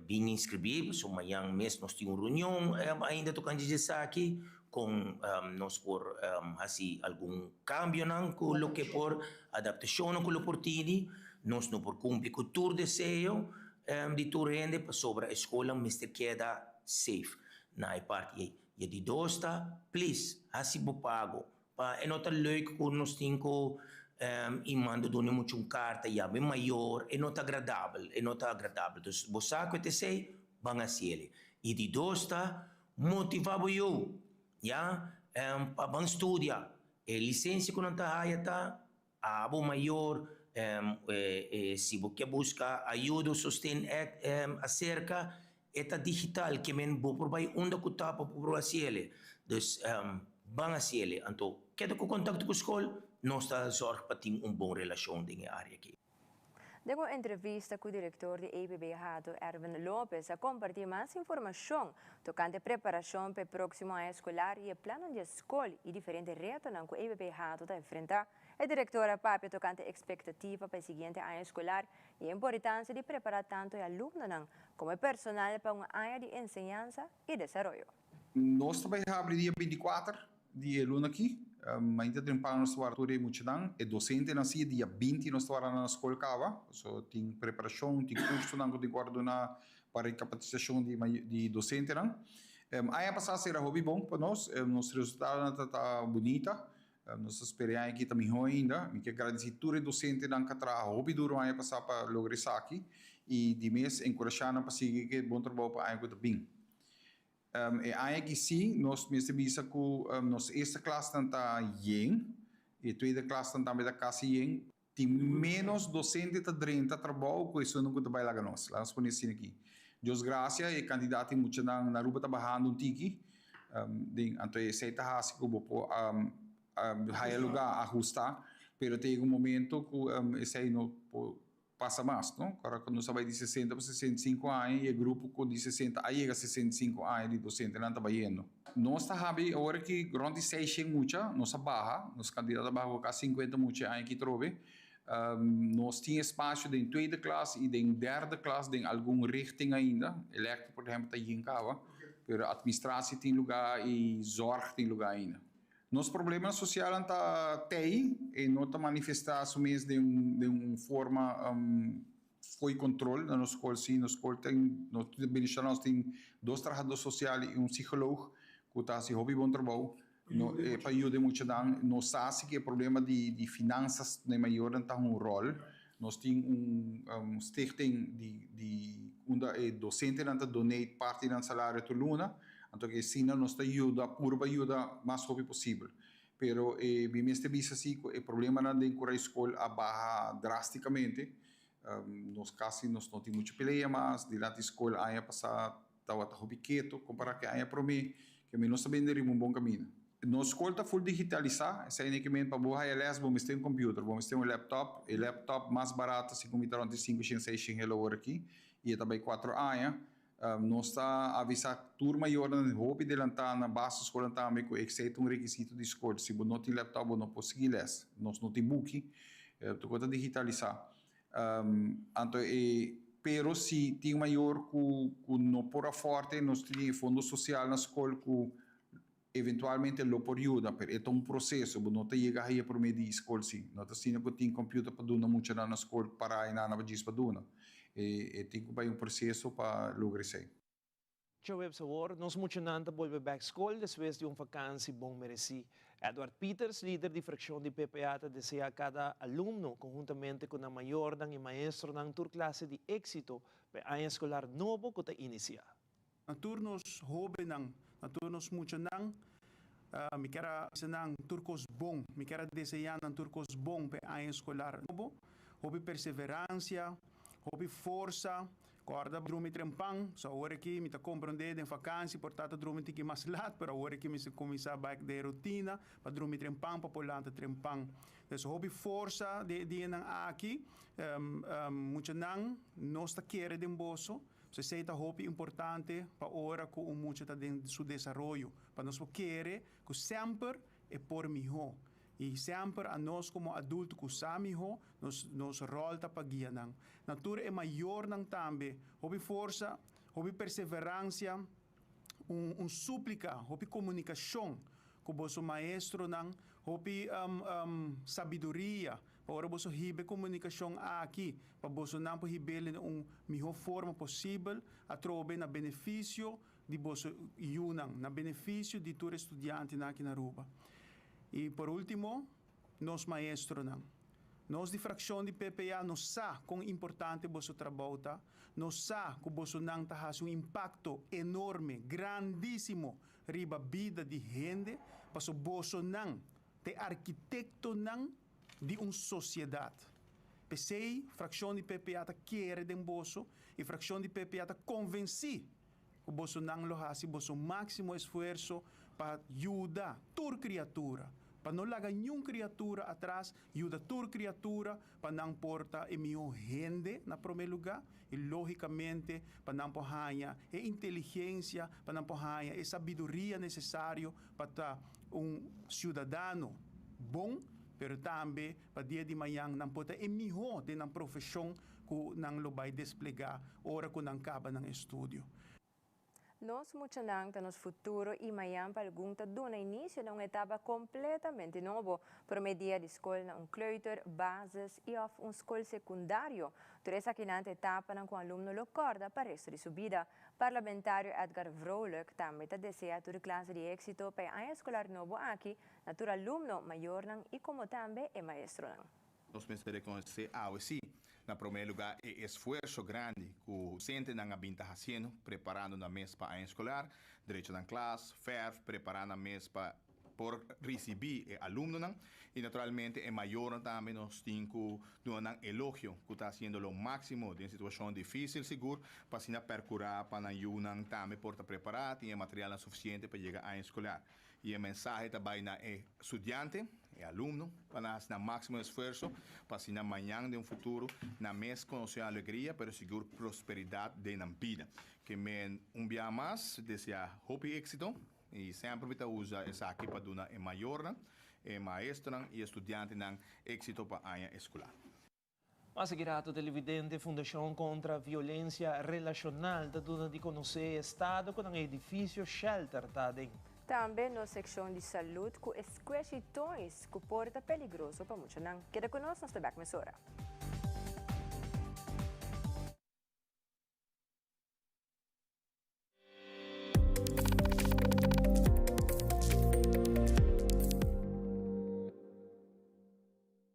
bin inscribi, pasobra mañan mes nos tin un reunion ainda tocante di esaki, con nos por haci algun cambionan cu loke por, adaptacionnan cu lo por tini. Nos no por cumpli cu tur deseo di tur hende, pasobra e scolnan mester keda safe. Na e parti ei. Y e di dos ta, please, haci bo pago. Pa e no ta leuk cu nos tin cu y manda duna mucha un carta y abi mayor, e no ta agradabel, e no ta agradabel. Dus bo sa cu e ta esey, ban haci el. Y di dos ta, motiva bo yu, ya, pa ban studia. E licencia cu nan ta haya ta Abo mayor, si bo ke buska ayuda o sosten aserka, e ta digital, ke men bo por bai unda ku ta pa bo por hasi ele. Dus ban hasi ele. Anto keda ku kontakto ku skol, nos ta zòrg pa tin un bon relashon den e área aki. Den un entrevista ku direktor di EPB Hato, Erwin Lopez, a kompartí mas informashon tokante preparashon pa e próksimo aña eskolar i e plannan di e skol i diferente retonan ku EPB Hato ta enfrentá. E direktor a papia tokante ekspektativa pa e siguiente aña eskolar i e importansia di prepará tantu e alumnonan komo e personal pa un aña di enseñansa i desaroyo. Nos ta bai habri dia 24 di e luna aki. Mainta trempan nos ta wara tur e muchanan. E dosentenan si dia 20 nos ta wara nan na skol kaba. So tin preparashon, tin kursonan ku tin ku wòrdu duna pa rekapasitashon di di dosentenan. Aña pasá sera hopi bon pa nos. Nos resultadonan ta ta bunita. Nos ta spera e aña aki ta mihó ainda. Mi ke gradisí tur e dosentenan ku a traha hopi duru aña pasá pa logra esaki i di mes enkurashá nan pa sigui ku e bon trabou pa aña ku ta bin. E aña aki sí nos mester bisa ku nos eerste klasnan ta yen, e tweede klasnan tambe ta kasi yen. Tin ménos dosente ta drenta trabou ku esunnan ku ta bai laga nos. Laga nos pone asina aki. Dios grasia e kantidat di muchanan na Aruba ta bahando un tiki. Den anto esei ta hasi ku bo por haya lugá ahustá, pero ta yega un momento ku esei no por pasa mas, no? Ora ku nos a bai di 60 pa 65 aña i e grupo ku di 60 a yega 65 aña di dosentenan ta bayendo. Nos ta habi awor aki rond di 600 mucha, nos a baha, nos kantidat a baha ku kasi 50 mucha e aña aki trobe. Nos tin espasio den tweede klas i den derde klas den algun richting ainda, elektro por ehempel ta yen kaba, pero administratie tin luga i zorg tin luga ainda. Nos problemanan sosialnan ta tei e no ta manifestá su mes den un den un forma fo'i kontrol na nos skol. Sí, nos skol tin, nos Benishon nos tin dos trahadó sosial i un psikoloog ku ta hasi hopi bon trabou no pa yuda e muchanan. Nos sa si ku e problema di di finansas na e mayornan ta un ròl. Nos tin un stichting di di unda e dosentenan ta donate parti di nan salario tur luna. Anto ke asina nos ta yuda, purba yuda mas hopi posibel. Pero e mi mester bisa si ku e problemanan den Kurai Skol a baha drastikamente. Nos kasi nos no tin muchu pelea mas. Dilanti skol aña pasá tabata hopi keto kompará ku e aña promé, ke mi nos ta bende riba un bon kaminda. Nos skol ta full digitalisá, esei ne ke men pa bo haya les bo mester un computer, bo mester un laptop, e laptop mas barato si ku mi ta rond di sinku shen seis shen el awor aki i e ta bai kuatro aña. Nos ta avisá tur mayornan hopi delantá na basisschoolnan tambe ku esei ta un rekisito di skol, si bo no tin laptop bo no por sigui les, nos no tin buki, tur kos ta digitalisá. Anto e pero si tin mayor ku ku no por afòrte nos tin e fondo sosial na skol ku Eventualmente lo por yuda, pero e ta un proceso, bo no ta yega haya prome di skol si. No ta asina cu tin computer pa duna muchanan na skol para y nana pa djis pa duna. E e tin cu bay un proceso pa logra esey. Djaweps awor, nos muchanan ta bolbe bek skol despues di un vakansi bon meresí. Edward Pieters, lider di frakshon di PPA ta desea kada alumno, konhuntamente ku nan mayornan i maestronan tur klase di éksito pa e aña eskolar nobo ku ta inisiá. Na tur nos hóbennan, na tur nos muchanan, mi kier a bisa nan tur kos bon. Mi kier a deseá nan tur kos bon pa e aña eskolar nobo. Hopi perseveransia, hopi forsa. Kòrda drumi trempan. So awor aki mi ta komprondé den fakansi por ta ta drumi tiki mas lat, pero awor aki mi kuminsá bèk den e rutina pa drumi trempan pa por lanta trempan. Pues hopi forsa den e dianan aki. Muchanan, nos ta kere den boso. Esei ta hopi importante pa ora ku un mucha ta den su desaroyo, pa nos por kere ku semper e por mihó. I semper anos komo adulto ku sa mihó, nos nos ròl ta pa guia nan. Na tur e mayornan tambe, hopi forsa, hopi perseveransia, un un súplika, hopi komunikashon ku boso maestronan, hopi sabiduria pa ora boso hiba e komunikashon aki, pa bosonan por hib'el den un mihó forma posibel, atrobe na benefisio di boso yunan, na benefisio di tur e studiantenan aki na Aruba. I por último, nos maestronan. Nos di frakshon di PPA nos sa kon importante boso trabou ta, nos sa ku bosonan ta hasi un impakto enorme, grandísimo riba bida di hende, paso bosonan ta e arkitektonan di un sosiedat. P'esei frakshon di PPA ta kere den boso i frakshon di PPA ta konvensí ku bosonan lo hasi boso máksimo esfuerso pa yuda tur kriatura, pa no laga niun kriatura atras, yuda tur kriatura pa nan por ta e mihó hende na promé lugá i lógikamente pa nan por haña e inteligensia, pa nan por haña e sabiduria nesesario pa ta un siudadano bon, pero tambe pa dia di mañan nan por ta e mihó den nan profeshon ku nan lo bai desplegá ora ku nan kaba nan estudio. Nos muchanan ta nos futuro y mayan pa algun ta duna inicio na un etapa completamente nobo, prome dia di scol na un kleuter, basis y of un scol secundario. Tur esakinan ta etapanan cu un alumno lo corda pa resto di su bida. Parlamentario Edgar Vrolijk tambe ta desea tur clase di exito pa e aña escolar nobo aki na tur alumno, mayornan y como tambe e maestronan. Nos mester rekonosé awe sí, na promé lugá e esfuerso grandi ku dosentenan a bin ta hasiendo preparando nan mes pa aña eskolar, drecha nan klas, fèrf, prepará nan mes pa por risibí e alumnonan i naturalmente e mayornan tambe nos tin ku duna nan elogio ku ta hasiendo lo máksimo den situashon difísil sigur pa asina pèrkurá pa nan yunan tambe por ta prepará, tin e materialnan sufisiente pa yega aña eskolar. I e mensahe ta bai na e studiante, e alumno, pa nan hasi nan máksimo esfuerso pa asina mañan den un futuro nan mes konosé alegria pero sigur prosperidat den nan bida. Ke men un bia mas deseá hopi éksito i semper mi ta usa esaki pa duna e mayornan, e maestronan i e studiantenan éksito pa aña eskolar. Mas aki rato televidente Fundashon Kontra Violensia Relashonal ta duna di konosé e estado ku nan edifisio shelter ta aden. Tambe nos sekshon di salud ku e squishy toys ku por ta peligroso pa muchanan. Keda ku nos, nos ta bek mesora.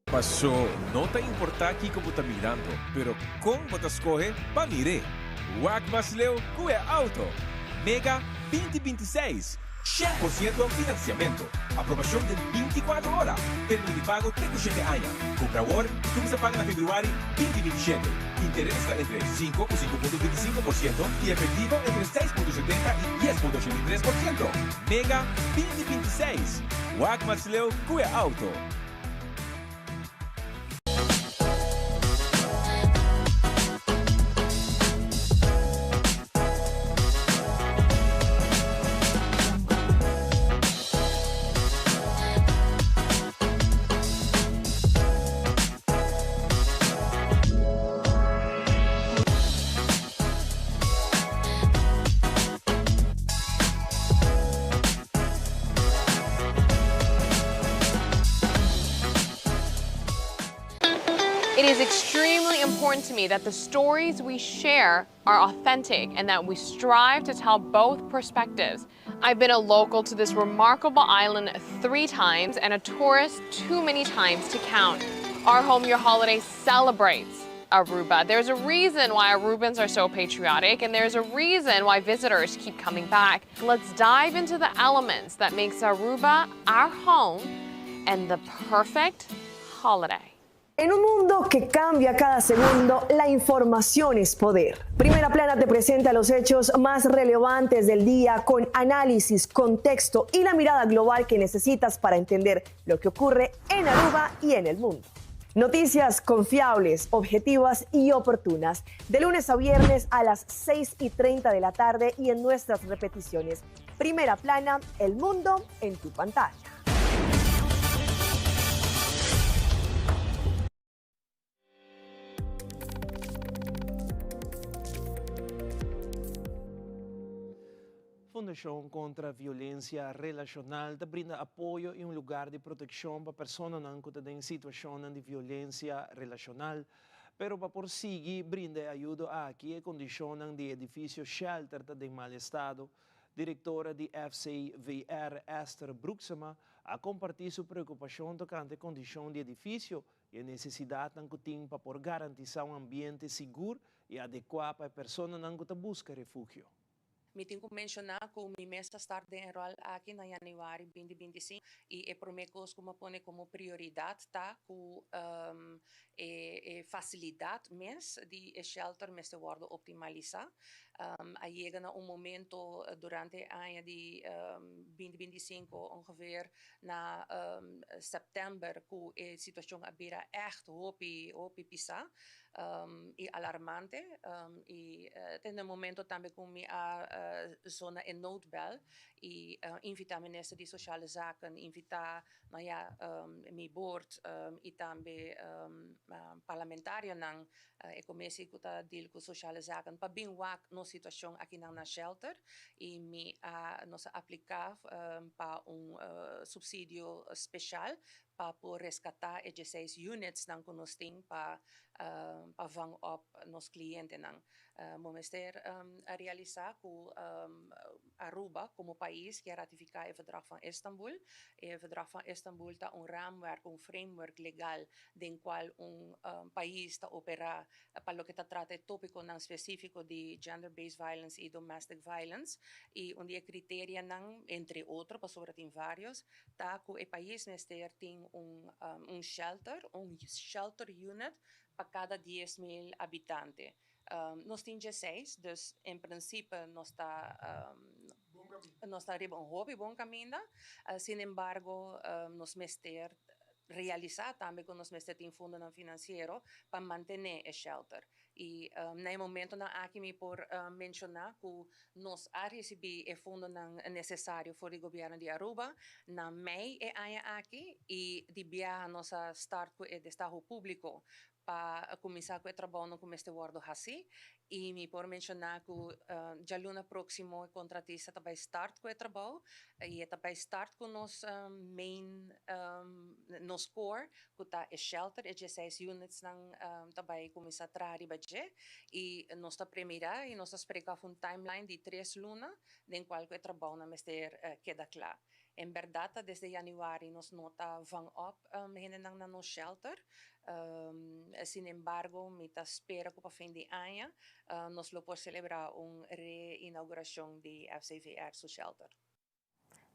Paso no ta importá kiko bo ta mirando, pero kon bo ta skohe pa mir'é. Wak mas leu ku e auto! Mega 2026! 100% financiamento. Aprobacion den binticuatro ora. Termino di pago te cu shete aña. Cumpra awor y cuminsa paga na februari 2027. Interes ta entre sinku cu 5.25% y efectivo entre 6.70 y 10.83%. Mega 2026. Wak mas leu cu e auto. It is extremely important to me that the stories we share are authentic and that we strive to tell both perspectives. I've been a local to this remarkable island three times and a tourist too many times to count. Our Home Your Holiday celebrates Aruba. There's a reason why Arubans are so patriotic and there's a reason why visitors keep coming back. Let's dive into the elements that makes Aruba our home and the perfect holiday. En un mundo que cambia cada segundo, la información es poder. Primera Plana te presenta los hechos más relevantes del día con análisis, contexto y la mirada global que necesitas para entender lo que ocurre en Aruba y en el mundo. Noticias confiables, objetivas y oportunas. De lunes a viernes a las 6 y 30 de la tarde y en nuestras repeticiones. Primera Plana, el mundo en tu pantalla. Fundashon Kontra Violensia Relashonal ta brinda apoyo i un lugar di protekshon pa personanan ku ta den situashonnan di violensia relashonal. Pero pa por sigui brinda e ayudo aki e kondishonnan di edifisio shelter ta den mal estado. Direktora di FCVR Esther Broeksema a kompartí su preokupashon tokante kondishon di edifisio i e nesesidatnan ku tin pa por garantisá un ambiente sigur i adekuá pa e personanan ku ta buska refugio. Mi tin ku menshoná ku mi mes ta start den e ròl aki na yanüari 2025 i e promé kos ku mi a pone komo prioridat ta ku e e fasilidat mes di e shelter mester wòrdu optimalisá. A yega na un momento durante e aña di 2025 ongeveer na sèptèmber ku e situashon a bira ègt hopi hopi pisá. i alarmante i te na e momento tambe ku mi a zona e noodbel i invitá minister di Sociale Zaken, invitá no ya mi board i tambe parlamentarionan e komisi ku ta deal ku Sociale Zaken pa bin wak nos situashon akinan na shelter i mi a nos a apliká pa un supsidio speshal pa por rescata e dieseis unitsnan cu nos tin pa pa vang op nos clientenan. Bo mester realisa cu Aruba como pais kier ratifica e Verdrag van Istanbul. E Verdrag van Istanbul ta un raamwerk, un framework legal den cual un pais ta opera pa loke ta trata e topiconan specifico di gender based violence y domestic violence y un di e criterianan, entre otro pasobra tin varios, ta ku e pais mester tin un un shelter, un shelter unit pa kada 10,000 habitante. Nos tin dieseis, dus en prinsipe nos ta nos ta riba un hopi bon kaminda. Sin embargo nos mester realisá tambe ku nos mester tin fondonan finansiero pa mantené e shelter. I na e momentonan aki mi por menshoná ku nos a risibí e fondonan nesesario for di gobièrnu di Aruba na mei e aña aki i di biaha nos a start ku e destaho públiko pa kuminsá ku e trabounan ku mester wòrdu hasí. I mi por menshoná ku djaluna próksimo e kontratista ta bai start ku e trabou i e ta bai start ku nos main nos core ku ta e shelter, e dieseis unitsnan ta bai kuminsá traha riba dje i nos ta premirá i nos ta spreka òf un timeline di tres luna den kual ku e trabounan mester keda kla. En bèrdat ta desde yanüari nos no ta vang òp hendenan na nos shelter, sin embargo mi ta spera ku pa fin di aña nos lo por selebrá un reinaugurashon di FCVR su shelter.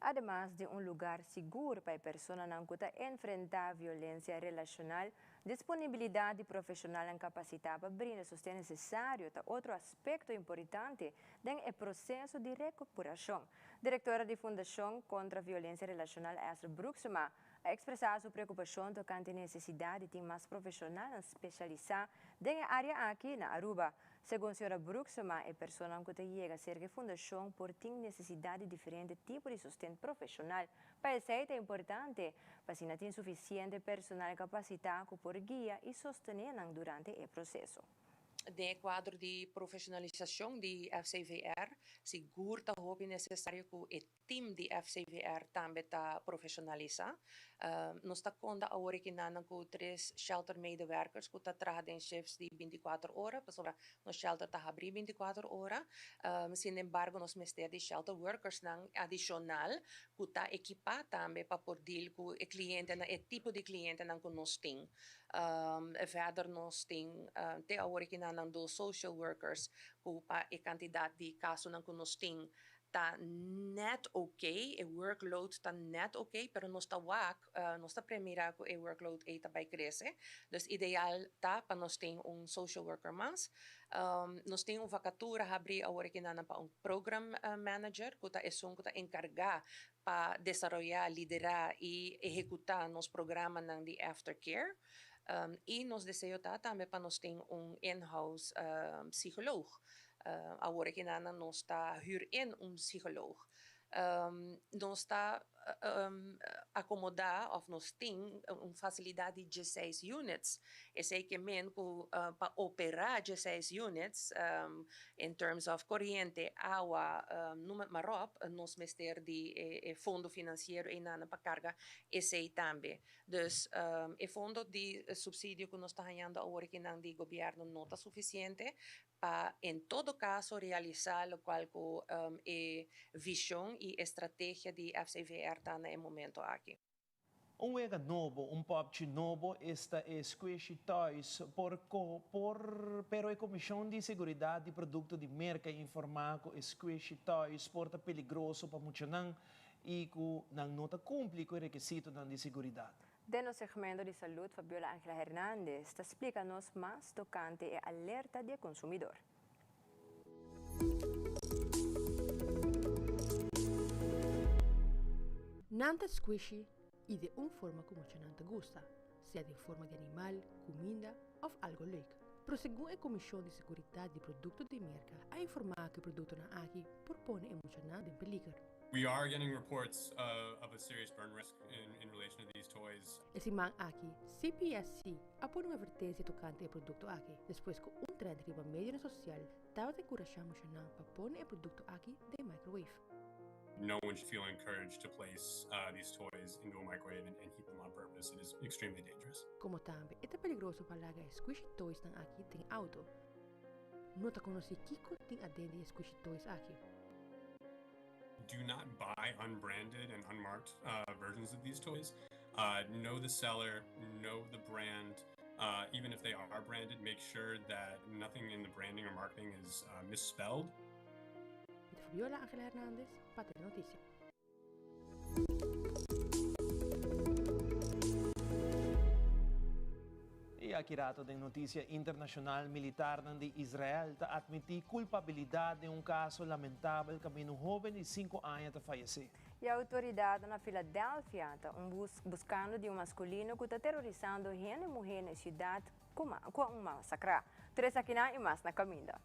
Ademas di un lugar sigur pa e personanan ku ta enfrentá violensia relashonal, disponibilidat di profeshonalnan kapasitá pa brinda sosten nesesario ta otro aspekto importante den e proseso di rekuperashon. Direktora di Fundashon Kontra Violensia Relashonal Esther Broeksema a ekspresá su preokupashon tokante e nesesidat di tin mas profeshonalnan spesialisá den e área aki na Aruba. Segun señora Broeksema, e personan ku ta yega serka e fundashon por tin nesesidat di diferente tipo di sosten profeshonal. Pa esei ta importante pa asina tin sufisiente personal kapasitá ku por guia i sostené nan durante e proseso. Den e kuadro di profeshonalisashon di FCVR, sigur ta hopi nesesario ku e team di FCVR tambe ta profesionalisa. Nos ta conta awor aki nan cu tres shelter medewerkers cu ta traha den shifts di binticuater ora, pasobra nos shelter ta habri binticuater ora. Sin embargo nos mester di shelter workersnan adicional cu ta ekipa tambe pa por deal cu e clientenan, e tipo di clientenan cu nos tin. Verder nos tin te awor aki nan dos social workers cu pa e cantidad di casonan cu nos tin ta net ok, e workload ta net ok, pero nos ta wak, nos ta premira cu e workload ey ta bay crece. Dus ideal ta pa nos tin un social worker mas. Nos tin un vacatura habri awor aki nan pa un program manager cu ta esun cu ta encarga pa desaroya, lidera y ehecuta nos programanan di aftercare. Y nos deseo ta tambe pa nos tin un in-house psycholoog. Awor aki nan nos ta huur in un psycholoog. Nos ta acomoda of nos tin un facilidad di dieseis units. Esey ke men cu pa opera dieseis units in terms of coriente, awa, noem het maar op, nos mester di e fondo financiero eynan pa carga esey tambe. Dus e fondo di subsidio cu nos ta hañando awor aki nan di gobierno no ta suficiente pa en todo caso realisa locual cu e vision y e strategia di FCVR ta na e momento aki. Un wega nobo, un popchi nobo, esta e Squishy Toys por por pero e Comision di Seguridad di Producto di Merca a informa cu e Squishy Toys por ta peligroso pa muchanan y cu nan no ta cumpli cu e rekisitonan di seguridad. Den nos segmento di salud Fabiola Angela Hernandez ta splica nos mas tocante e alerta di e consumidor. Nan ta squishy y den un forma cu muchanan ta gusta, sea den forma di animal, cuminda of algo leuk. Pero segun e Comision di Seguridad di Producto di Merca a informa cu e productonan aki por pone e muchanan den peliger. We are getting reports of a serious burn risk in relation to these toys. E siman aki, CPSC a pone un advertencia tocante e producto aki, despues cu un trend riba medionan social tabata encurasha muchanan pa pone e producto aki den microwave. No one should feel encouraged to place these toys into a microwave and heat them on purpose. It is extremely dangerous. Como tambe e ta peligroso pa laga e squishy toysnan aki den auto. No ta conoci kico tin aden di e squishy toys aki. Do not buy unbranded and unmarked versions of these toys. Know the seller, know the brand. Even if they are branded, make sure that nothing in the branding or marketing is misspelled. Mi ta Fabiola Angela Hernandez pa Telenoticia. Y aki rato den noticia internacional, militarnan di Israel ta admiti culpabilidad den un caso lamentabel caminda un hoben di cinco aña ta fayece. E autoridadnan na Philadelphia ta un buscando di un masculino cu ta terorisando hende muhe na e ciudad cu a un masacra. Tur esakinan y mas na caminda.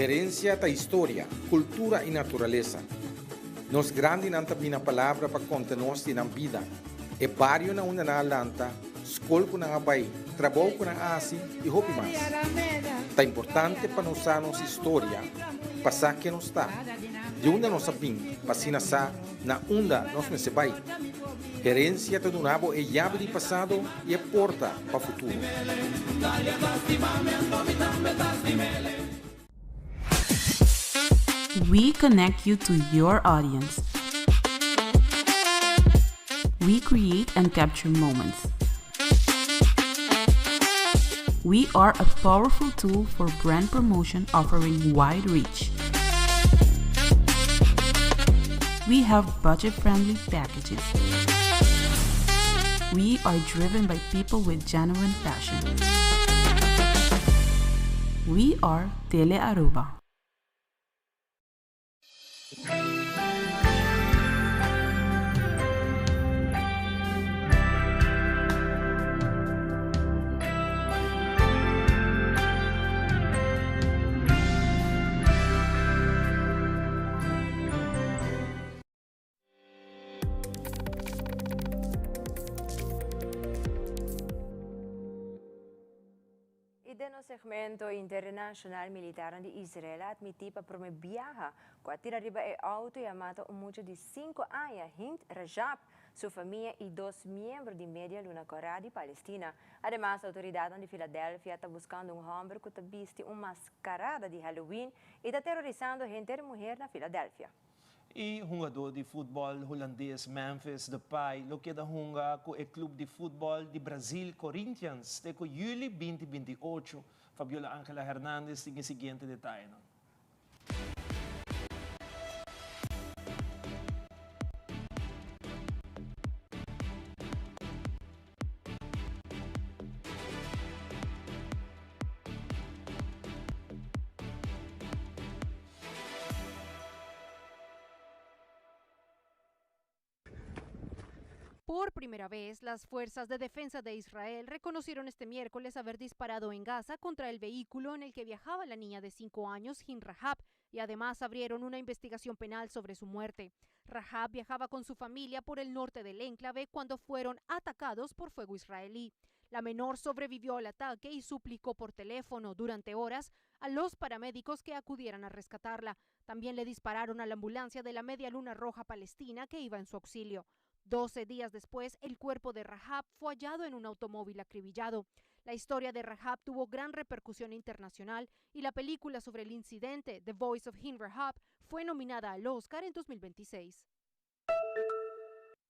Herencia ta historia, cultura y naturalesa. Nos grandinan ta bini na palabra pa conta nos di nan bida, e bario na unda nan a lanta, scol cu nan a bay, trabou cu nan a haci y hopi mas. Ta importante pa nos sa nos historia pa sa ken nos ta, di unda nos a bin pa asina sa na unda nos mester bay. Herencia ta duna bo e yabi di pasado y e porta pa futuro. We connect you to your audience. We create and capture moments. We are a powerful tool for brand promotion offering wide reach. We have budget friendly packages. We are driven by people with genuine passion. We are Tele Aruba. Y den nos segmento internacional, militarnan di Israel a admiti pa prome biaha cu a tira riba e auto y a mata un mucha di cinco aña, Hind Rajab, su famia y dos miembro di Media Luna Cora di Palestina. Ademas, autoridadnan di Philadelphia ta buscando un homber cu ta bisti un mascarada di Halloween y ta terorisando henter muher na Philadelphia. E hungadó di futbòl hulandes Memphis Depay lo keda hunga ku e klup di futbòl di Brazil Corinthians te ku yüli binti binti ocho. Fabiola Angela Hernandez tin e siguiente detayenan. Por primera vez, las fuerzas de defensa de Israel reconocieron este miércoles haber disparado en Gaza contra el vehículo en el que viajaba la niña de 5 años, Hind Rajab, y además abrieron una investigación penal sobre su muerte. Rajab viajaba con su familia por el norte del enclave cuando fueron atacados por fuego israelí. La menor sobrevivió al ataque y suplicó por teléfono durante horas a los paramédicos que acudieran a rescatarla. También le dispararon a la ambulancia de la Media Luna Roja Palestina que iba en su auxilio. 12 días después, el cuerpo de Rahab fue hallado en un automóvil acribillado. La historia de Rahab tuvo gran repercusión internacional y la película sobre el incidente, The Voice of Hind Rahab, fue nominada al Oscar en 2026.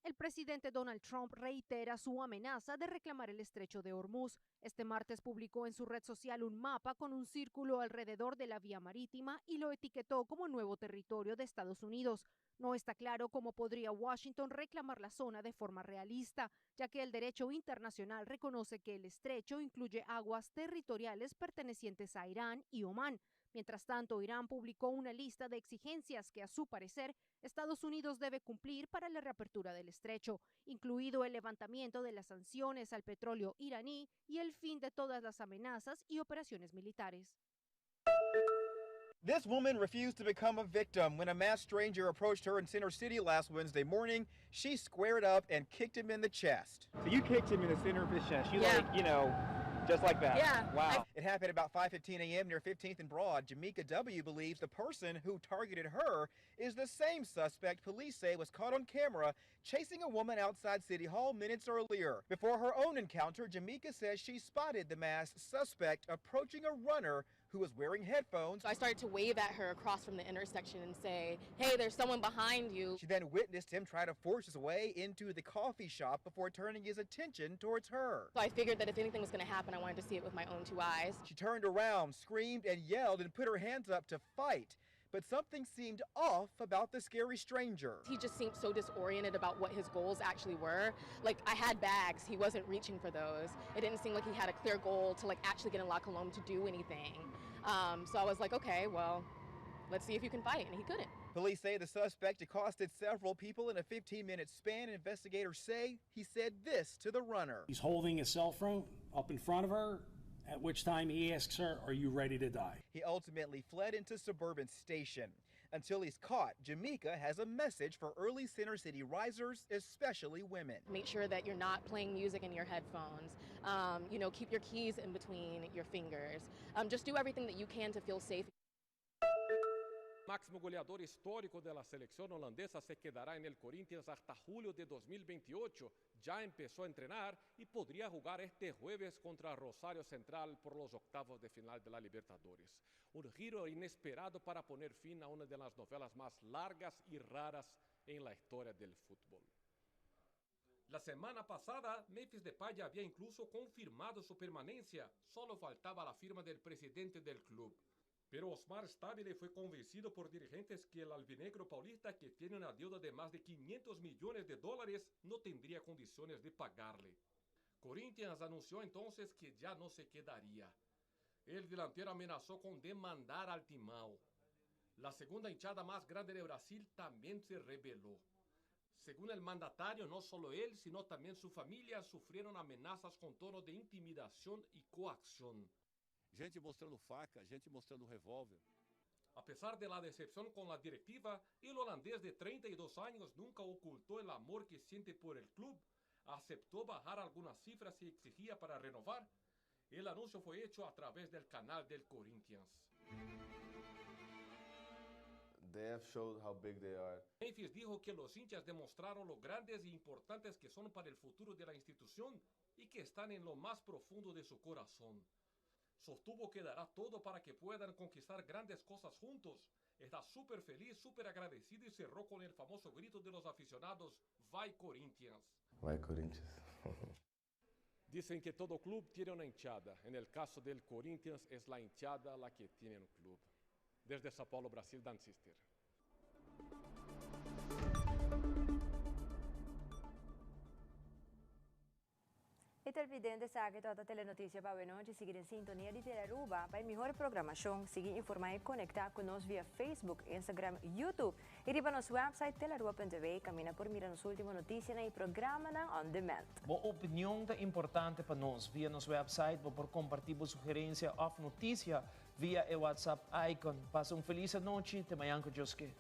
El presidente Donald Trump reitera su amenaza de reclamar el estrecho de Hormuz. Este martes publicó en su red social un mapa con un círculo alrededor de la vía marítima y lo etiquetó como nuevo territorio de Estados Unidos. No está claro cómo podría Washington reclamar la zona de forma realista, ya que el derecho internacional reconoce que el estrecho incluye aguas territoriales pertenecientes a Irán y Omán. Mientras tanto, Irán publicó una lista de exigencias que, a su parecer, Estados Unidos debe cumplir para la reapertura del estrecho, incluido el levantamiento de las sanciones al petróleo iraní y el fin de todas las amenazas y operaciones militares. This woman refused to become a victim. When a masked stranger approached her in Center City last Wednesday morning, she squared up and kicked him in the chest. So you kicked him in the center of his chest. You Yeah. like, you know, just like that. Yeah. Wow. It happened about 5:15 a.m. near 15th and Broad. Jamaica W believes the person who targeted her is the same suspect police say was caught on camera chasing a woman outside City Hall minutes earlier. Before her own encounter, Jamaica says she spotted the masked suspect approaching a runner who was wearing headphones. So I started to wave at her across from the intersection and say, hey, there's someone behind you. She then witnessed him try to force his way into the coffee shop before turning his attention towards her. So I figured that if anything was going to happen, I wanted to see it with my own two eyes. She turned around, screamed and yelled, and put her hands up to fight. But something seemed off about the scary stranger. He just seemed so disoriented about what his goals actually were. Like, I had bags, he wasn't reaching for those. It didn't seem like he had a clear goal to like actually get in La Colombe to do anything. Um, so I was like, okay, well, let's see if you can fight. And he couldn't. Police say the suspect accosted several people in a 15 minute span. Investigators say he said this to the runner. He's holding his cell phone up in front of her. At which time he asks her, Are you ready to die? He ultimately fled into suburban station. Until he's caught, Jamaica has a message for early Center City risers, especially women. Make sure that you're not playing music in your headphones. You know, keep your keys in between your fingers. Just do everything that you can to feel safe. Máximo goleador histórico de la selección holandesa se quedará en el Corinthians hasta julio de 2028. Ya empezó a entrenar y podría jugar este jueves contra Rosario Central por los octavos de final de la Libertadores. Un giro inesperado para poner fin a una de las novelas más largas y raras en la historia del fútbol. La semana pasada, Memphis Depay ya había incluso confirmado su permanencia. Solo faltaba la firma del presidente del club. Pero Osmar Stabile fue convencido por dirigentes que el alvinegro paulista, que tiene una deuda de más de 500 millones de dólares, no tendría condiciones de pagarle. Corinthians anunció entonces que ya no se quedaría. El delantero amenazó con demandar al Timão. La segunda hinchada más grande de Brasil también se rebeló. Según el mandatario, no solo él, sino también su familia sufrieron amenazas con tono de intimidación y coacción. Gente mostrando faca, gente mostrando revólver. A pesar de la decepción con la directiva, el holandés de 32 años nunca ocultó el amor que siente por el club. Aceptó bajar algunas cifras que exigía para renovar. El anuncio fue hecho a través del canal del Corinthians. They have showed how big they are. Memphis dijo que los hinchas demostraron lo grandes e importantes que son para el futuro de la institución y que están en lo más profundo de su corazón. Sostuvo que dará todo para que puedan conquistar grandes cosas juntos. Está súper feliz, súper agradecido y cerró con el famoso grito de los aficionados: Vai Corinthians. Vai Corinthians. Dicen que todo club tiene una hinchada. En el caso del Corinthians es la hinchada la que tiene un club. Desde Sao Paulo, Brasil, Dan Sister. E televidente sa cu ta Telenoticia pa awe nochi. Sigui den sintonia di Telearuba pa e mihor programacion. Sigui informa y conecta cu nos via Facebook, Instagram, YouTube y riba nos website telearuba.tv. Caminda por mira nos ultimo noticianan y programanan on demand. Bo opinion ta importante pa nos. Via nos website bo por comparti bo sugerencia of noticia via e WhatsApp icon. Pasa un feliz anochi. Te mañan cu Dios ke.